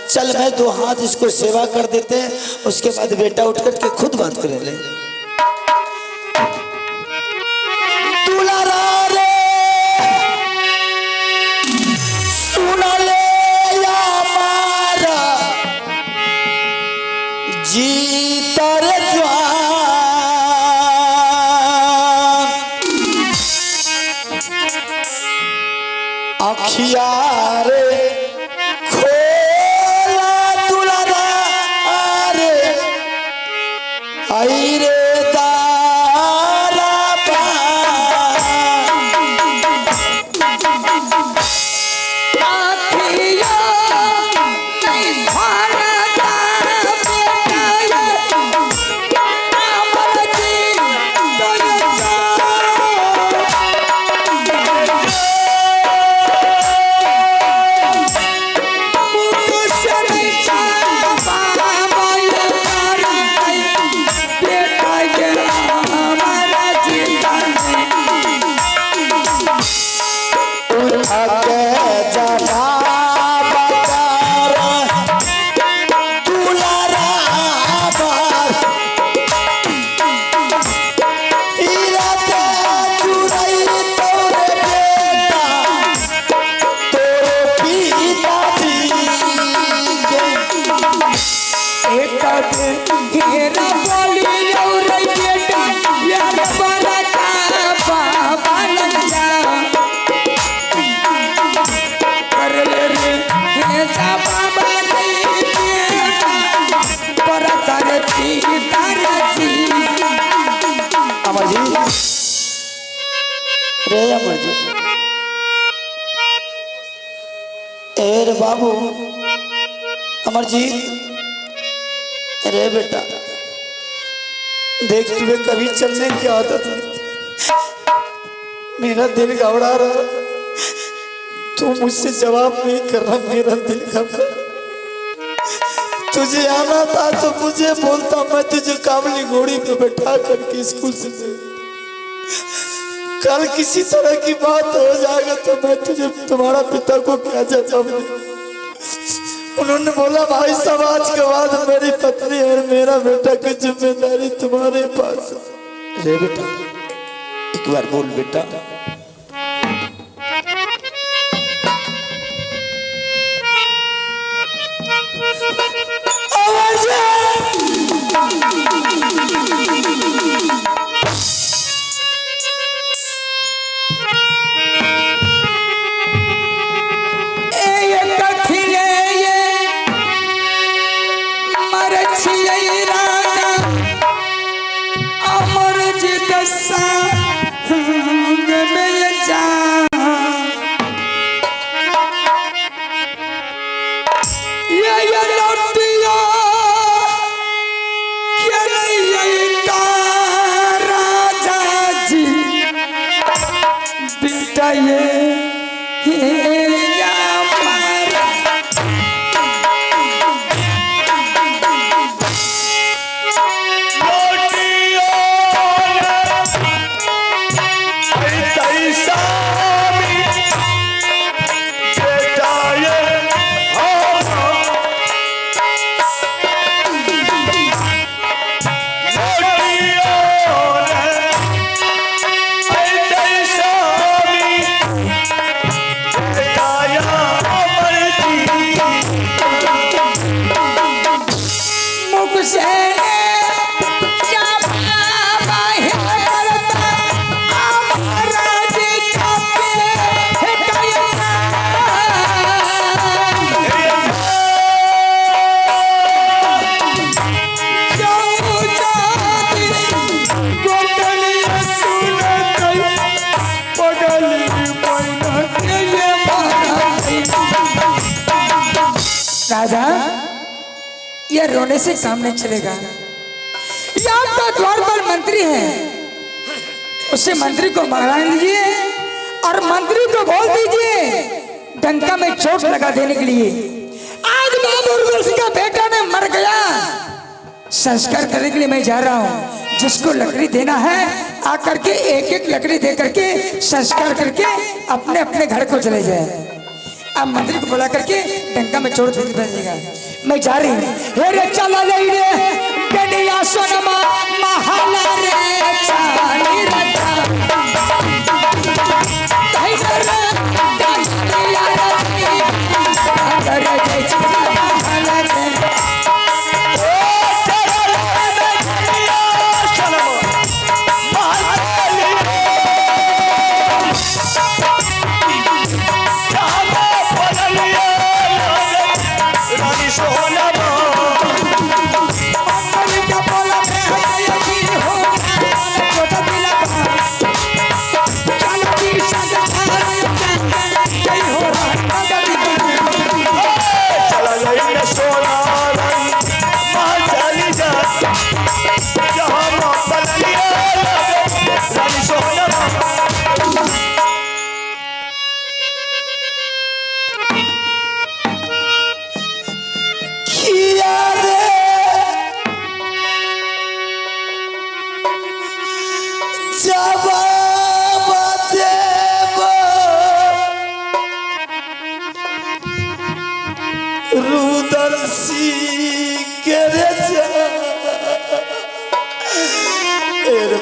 चल मैं दो हाथ इसको सेवा कर देते हैं, उसके बाद बेटा उठ करके खुद बात कर ले। दुलारा रे सुन ले या मारा जीतर ज्वान, अखिया रे खोला दुलारा रे आई रे दारा पान। आखिया नहीं भारता बेटा ये अमर जी तोर मुख से नहीं बाबा ये बेटा ये अमर जी उठा के जवाब कर दुलारा बार, हीरा ते चुराई तोरे बेटा तोरे पिताजी के। एक घेरा बोली और बेटा यार बरका बाबा लग जा कर ले रे हे जा बाबा नहीं बेटा बरका रे पिता रे जी। अमर जी रे अमर जी, ए रे बाबू अमर जी रे बेटा, देख तुम्हें कभी चलने की आदत नहीं थी, मेरा दिल घबरा रहा, तू मुझसे जवाब नहीं कर रहा, मेरा दिल घबरा। तुझे आना था तो मुझे बोलता, मैं तुझे काबली घोड़ी पे बैठा करके स्कूल से ले। कल किसी तरह की बात हो जाएगा तो मैं तुझे तुम्हारा पिता को क्या जवाब दूं? उन्होंने बोला भाई साहब आज के बाद मेरी पत्नी और मेरा बेटा की जिम्मेदारी तुम्हारे पास है। रे बेटा एक बार बोल बेटा। राजा, ये रोने से काम नहीं चलेगा। ये आपका द्वार पर मंत्री हैं, उससे मंत्री को मंगला लीजिए और मंत्री को बोल दीजिए डंका में चोट लगा देने के लिए। आज बाबू रुदल सिंह का बेटा ने मर गया, संस्कार करने के लिए मैं जा रहा हूँ। जिसको लकड़ी देना है आकर के एक एक लकड़ी दे करके संस्कार करके अपने अपने घर को चले जाए। अब मंत्री को बुला करके डंका में चोट दे दीजिएगा। मैं जा रही हूँ। हे रे चला जाई रे डंडिया सोनमा महला रे चाली रता रे डंडिया रे रे जय महला रे।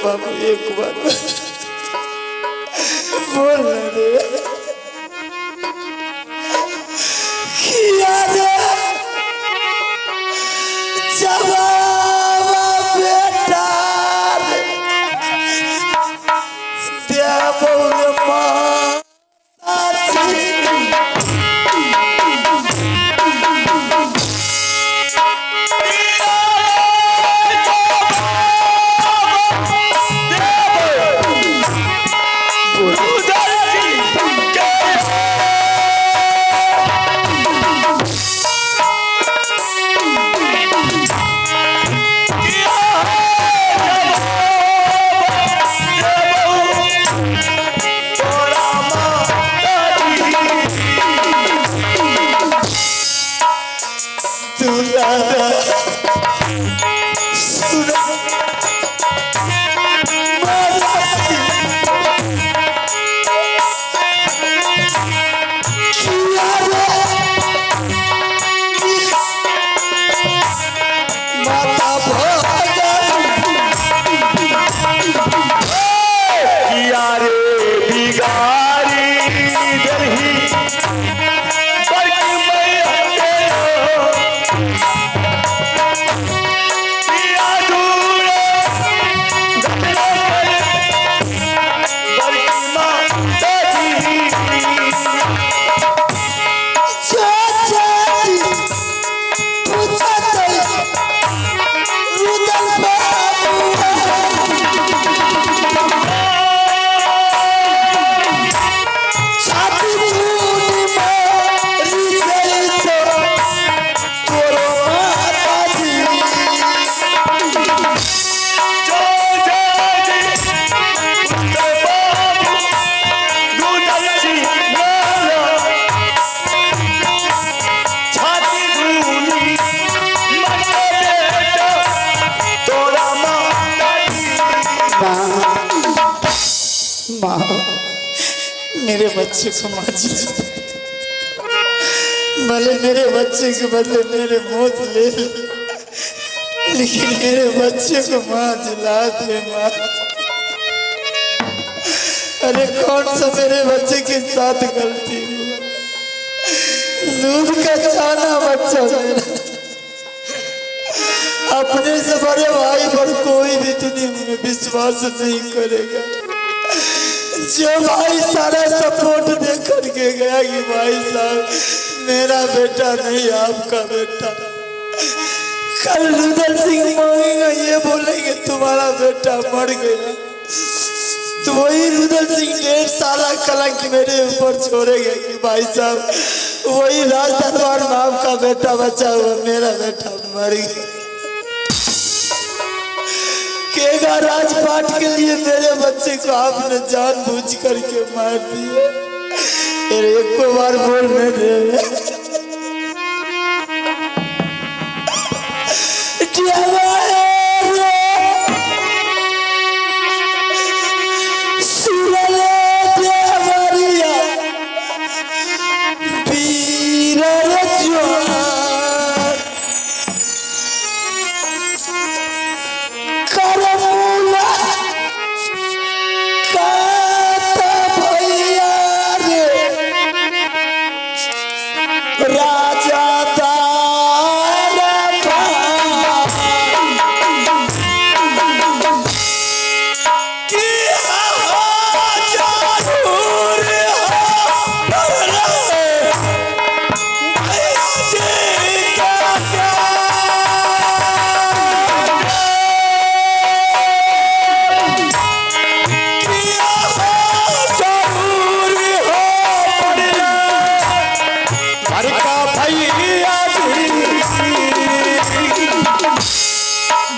बाबू एक बार बोल रे किया रे जवाब बेटा रे देव माँ। मेरे बच्चे को मार, भले मेरे बच्चे के बदले मेरे मौत ले, लेकिन मेरे बच्चे को माँ जिला दे माँ। अरे कौन सा मेरे बच्चे के साथ गलती हुआ? दूध का चाना बच्चा मेरा, अपने से बड़े भाई पर कोई भी दुनिया में विश्वास नहीं करेगा। जो भाई सारा सपोर्ट दे करके गया कि भाई साहब मेरा बेटा नहीं आपका बेटा, कल रुदल सिंह मांगेगा ये बोलेंगे तुम्हारा बेटा मर गया, तो वही रुदल सिंह 1.5 साल कलंक मेरे ऊपर छोड़ेंगे कि भाई साहब वही राज दरबार में आपका बेटा बचा हुआ, मेरा बेटा मर गया। केगा राजपाट के लिए मेरे बच्चे को आपने जानबूझ करके मार दिया। अरे एक बार बोलने दे।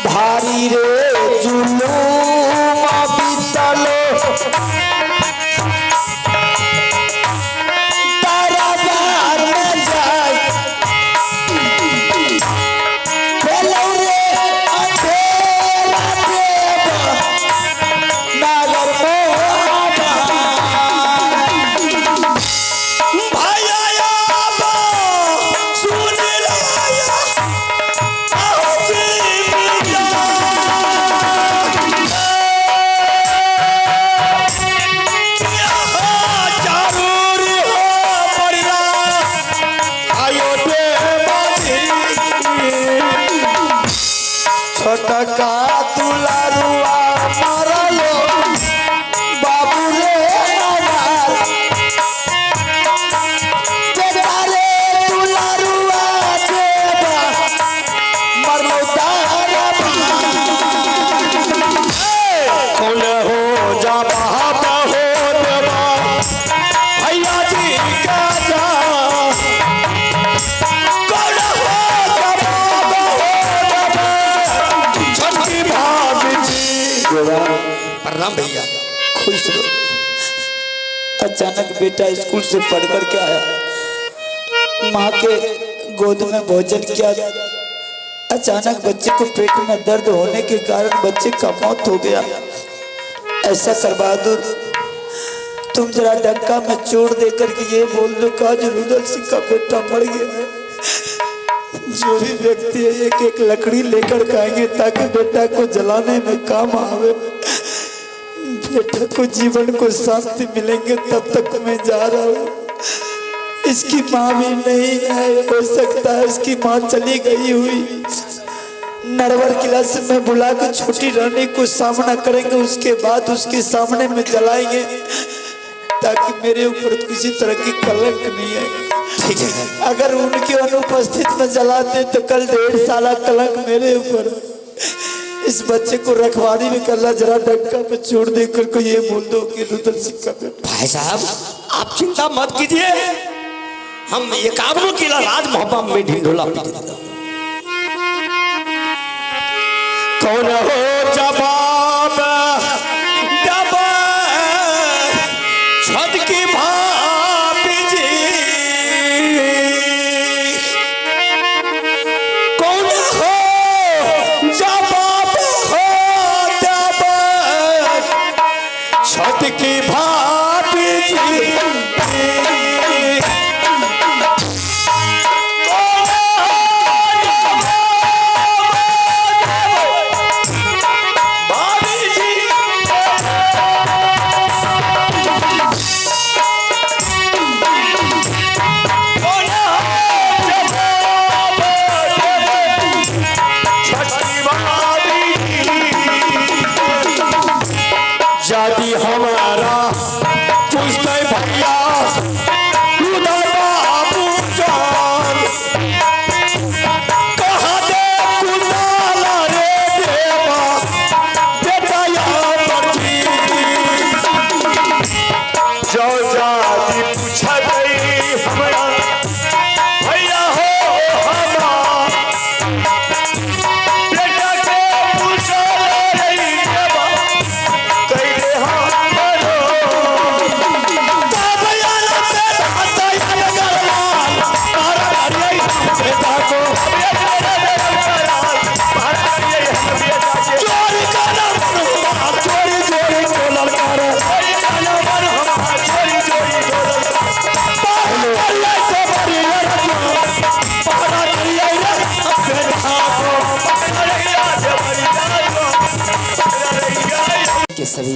भारी रे जुलूम बीतलो दरबार में जाए भेलौ रे अंधेरा देव नागर मोहबा। छोटका दुलारुआ मरलो बाबू रे हमार, बेटा रे दुलारुआ देवा मरलो तारा। कौन हो जा बाबा हो देवा भैया जी का जा, कौन हो जा बाबा हो देवा छोटकी भाभी जी। प्रणाम भैया। खुश रहो। अचानक बेटा स्कूल से पढ़ करके आया, माँ के गोद में भोजन किया। अचानक बच्चे को पेट में दर्द होने के कारण बच्चे का मौत हो गया। ऐसा कर बहादुर, तुम जरा डंका में चोट देकर के ये बोल दो काज रुदल सिंह का बेटा मर गया है। जो भी व्यक्ति है एक एक लकड़ी लेकर के आएंगे ताकि बेटा को जलाने में काम आवे, बेटा को जीवन को शांति मिलेंगे। तब तक मैं जा रहा हूँ। इसकी माँ भी नहीं है, हो सकता है इसकी माँ चली गई हुई। नरवर किला से मैं बुला के छोटी रानी को सामना करेंगे, उसके बाद उसके सामने में जलाएंगे ताकि मेरे ऊपर किसी तरह की कलंक नहीं आए। ठीक है। अगर उनके अनुपस्थित में जलाते तो कल 1.5 साल कलंक मेरे ऊपर। इस बच्चे को रखवाली में करना, जरा डंका में छोड़ देकर को ये बोल दो कि रुदल सिंह का बेटा। भाई साहब आप चिंता मत कीजिए, हम 51 किला राज मोहब्बत में ढिंढोला पीट देता हूं। कौन हो जवाब दबा छोटकी भाभी जी, कौन हो जवाब हो दबा छोटकी भाभी जी। यदि हमारा पूछते भैया उधर बाबू जान, कहा दे कुदाला रे देवा बेटा यहाँ पर जी। जो जाति पूछा गई हमारा भैया हो हमारा बेटा के पूछा रही।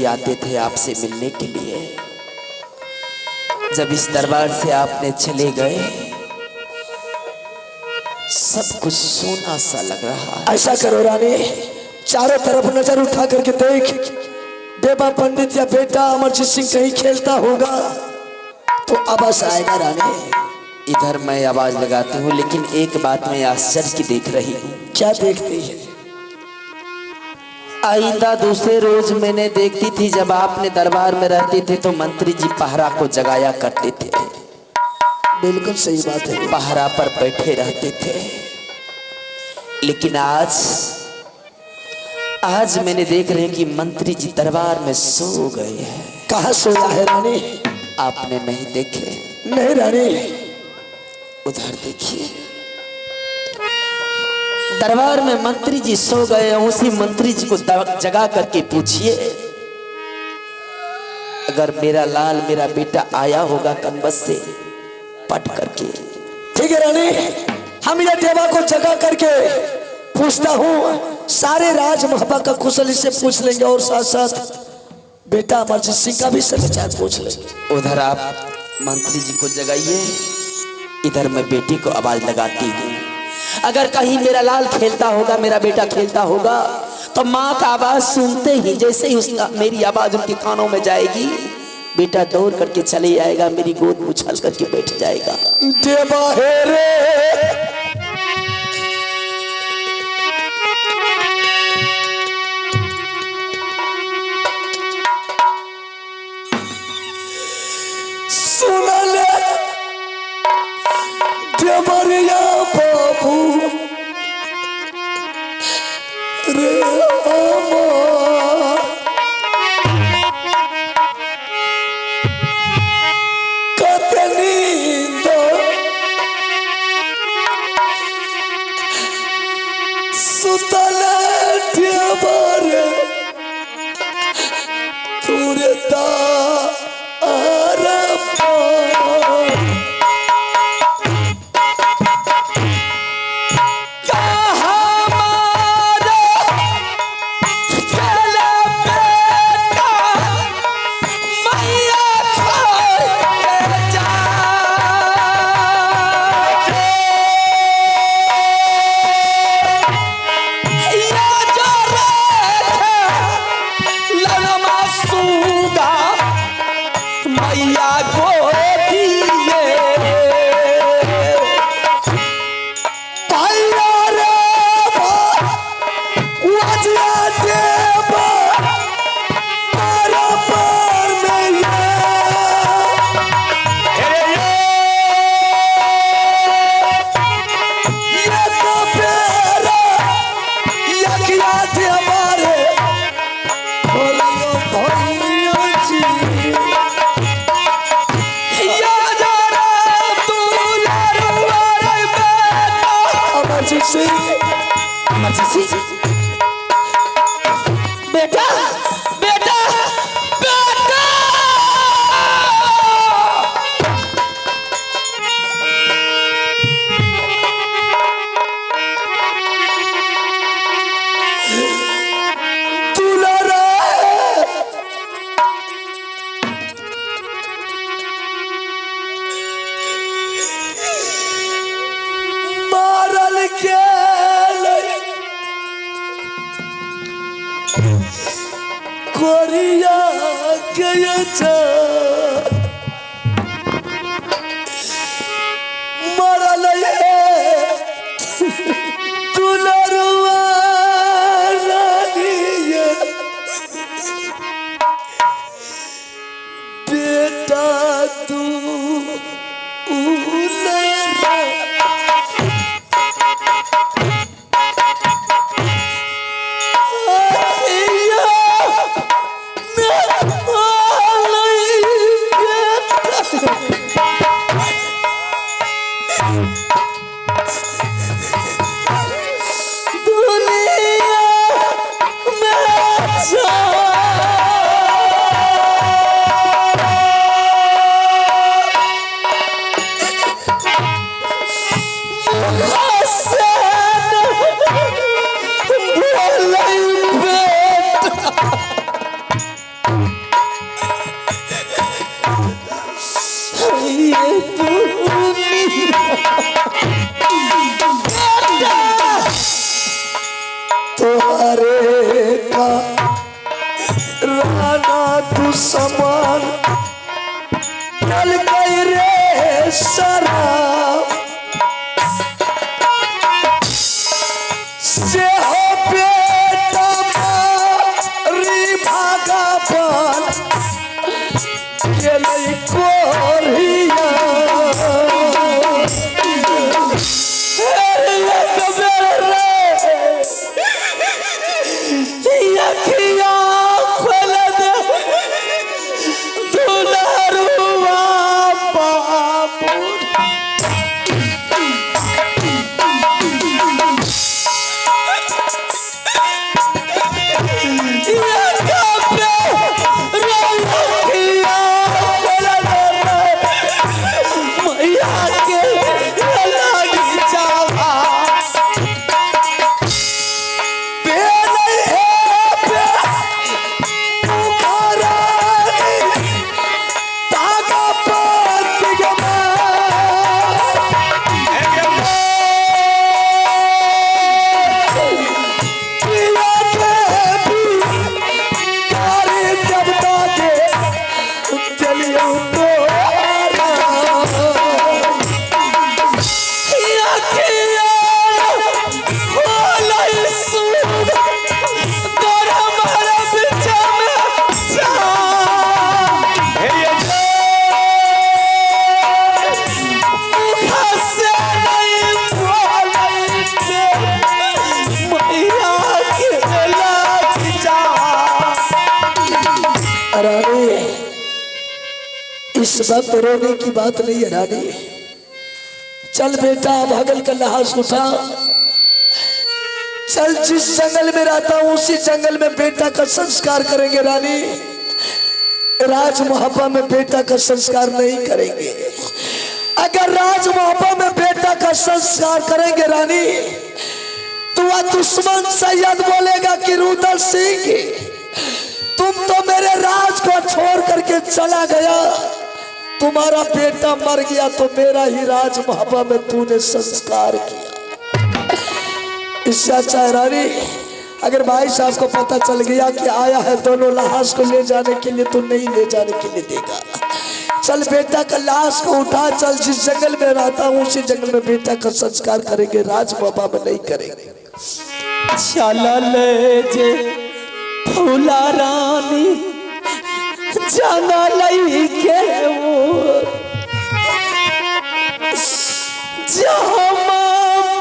सभी आते थे आपसे मिलने के लिए। जब इस दरबार से आपने चले गए, सब कुछ सोना सा लग रहा है। ऐसा करो रानी, चारों तरफ नजर उठा करके देख, देवा पंडित या बेटा अमरजीत सिंह कहीं खेलता होगा तो आवाज आएगा रानी। इधर मैं आवाज लगाती हूँ, लेकिन एक बात मैं आश्चर्य की देख रही हूँ। क्या देखती है? आइंदा दूसरे रोज मैंने देखती थी, जब आपने दरबार में रहते थे तो मंत्री जी पहरा को जगाया करते थे। बिल्कुल सही बात है। पहरा पर बैठे रहते थे, लेकिन आज आज मैंने देख रहे कि मंत्री जी दरबार में सो गए हैं। कहाँ सोया है रानी? आपने नहीं देखे? नहीं रानी। उधर देखिए, दरबार में मंत्री जी सो गए। उसी मंत्री जी को जगा करके पूछिए, अगर मेरा लाल, मेरा बेटा आया होगा कनबस से पट करके। ठीक है रानी, हम ये देवा को जगा करके पूछता हूँ, सारे राज महबा का कुशल से पूछ लेंगे और साथ साथ बेटा अमरजीत सिंह का भी समाचार पूछ लेंगे। उधर आप मंत्री जी को जगाइए, इधर मैं बेटी को आवाज लगाती हूँ। अगर कहीं मेरा लाल खेलता होगा, मेरा बेटा खेलता होगा, तो माँ का आवाज सुनते ही जैसे ही उसका मेरी आवाज उनके कानों में जाएगी, बेटा दौड़ करके चले आएगा, मेरी गोद में उछल करके बैठ जाएगा। देवा हे रे, सुन ले देवरिया बाबू रे अमर, कत नींद सुतल देवर तुरे तार पर। बेटा, बेटा, बेटा, दुलारा मारल के कोरिया के मरल दुलरुआ रानिया, बेटा तू दुश्मन चल गई रे शराब से हो बेटा मारी भागापन गेलै कोरिया। एक बेर रे अखिया खोल दे दुलरुआ बाबू। रानी इस वक्त रोने की बात नहीं है रानी। चल बेटा भागल का लहास उठा, चल जिस जंगल में रहता हूं उसी जंगल में बेटा का संस्कार करेंगे रानी। राज मोहब्बा में बेटा का संस्कार नहीं करेंगे। अगर राज मोहब्बा में बेटा का संस्कार करेंगे रानी तो वह दुश्मन सैयद बोलेगा कि रुदल सिंह तुम तो मेरे राज को छोड़ करके चला गया, तुम्हारा बेटा मर गया तो मेरा ही राज मोहब्बा में तूने संस्कार किया। इससे अच्छा है रानी अगर भाई साहब को पता चल गया कि आया है दोनों लाश को ले जाने के लिए तो नहीं ले जाने के लिए देगा। चल बेटा का लाश को उठा, चल जिस जंगल में रहता हूं उसी जंगल में बेटा का संस्कार करेंगे, राज मोहब्बा में नहीं करेंगे। चलल जे फूला रानी जंगल के ओर, जहाँ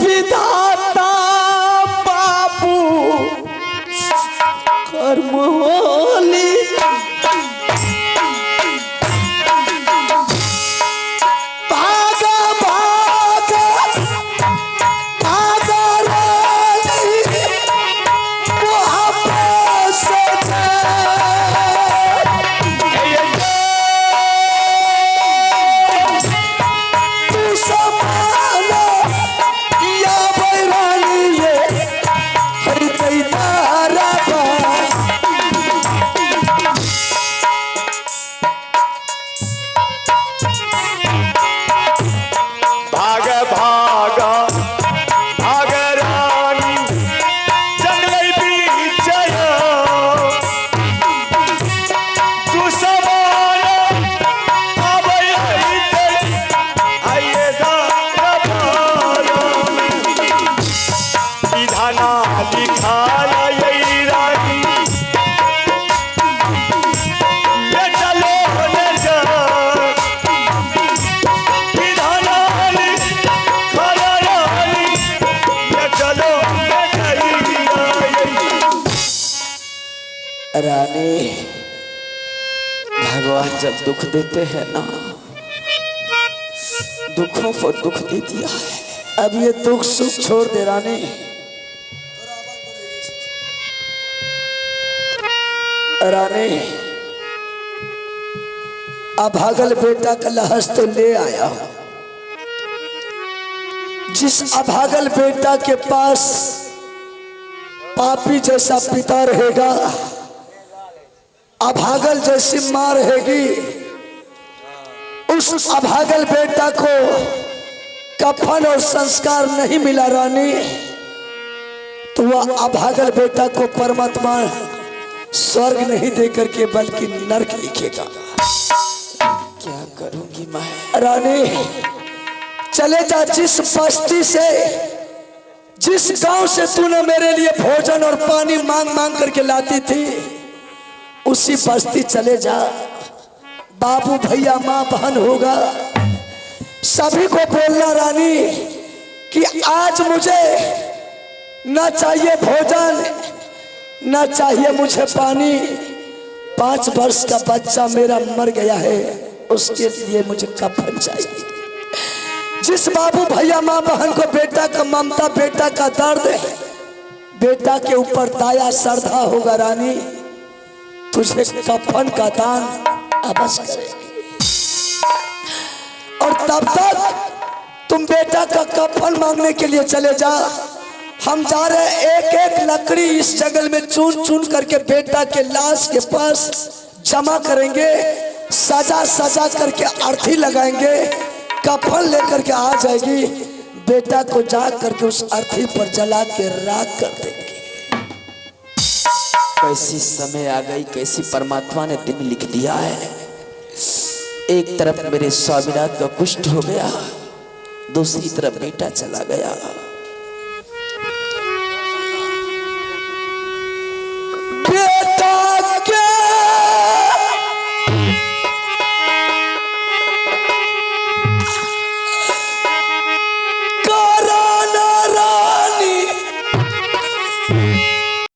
विधाता बाबू कर्म होली। भागा भागा भागा रानी मोहब्बत से तू समाना या बैरानी ये हर तारा बा। भाग भाग भाग रानी जंगल बीच तू समान आबै आइए विधाना लिखाल यही रानी बेटा लो जा रानी भगवान जब दुख देते हैं ना, दुखों पर दुख दे दिया है। अब ये दुख सुख छोड़ दे रानी। रानी अभागल बेटा का लहस तो ले आया हूं। जिस अभागल बेटा के पास पापी जैसा पिता रहेगा, अभागल जैसी मां रहेगी, उस अभागल बेटा को कफन और संस्कार नहीं मिला रानी, तो वह अभागल बेटा को परमात्मा स्वर्ग नहीं दे करके बल्कि नर्क लिखेगा। क्या करूंगी मैं? रानी चले जा, जिस बस्ती से, जिस गांव से तूने मेरे लिए भोजन और पानी मांग मांग करके लाती थी, उसी बस्ती चले जा। बाबू भैया माँ बहन होगा, सभी को बोलना रानी कि आज मुझे ना चाहिए भोजन, ना चाहिए मुझे पानी। 5 वर्ष का बच्चा मेरा मर गया है, उसके लिए मुझे कफन चाहिए। जिस बाबू भैया माँ बहन को बेटा का ममता, बेटा का दर्द, बेटा के ऊपर दया श्रद्धा होगा, रानी तुझे कफन का दान अवश्य करेगी। और तब तक तुम बेटा का कफन मांगने के लिए चले जा। हम जा रहे हैं एक एक लकड़ी इस जंगल में चुन चुन करके बेटा के लाश के पास जमा करेंगे, सजा सजा करके अर्थी लगाएंगे, कफन लेकर के आ जाएगी, बेटा को जा करके उस अर्थी पर जला के राख कर देंगे। कैसी समय आ गई, कैसी परमात्मा ने दिन लिख दिया है। एक तरफ मेरे स्वामीनाथ का कुष्ठ हो गया, दूसरी तरफ बेटा चला गया।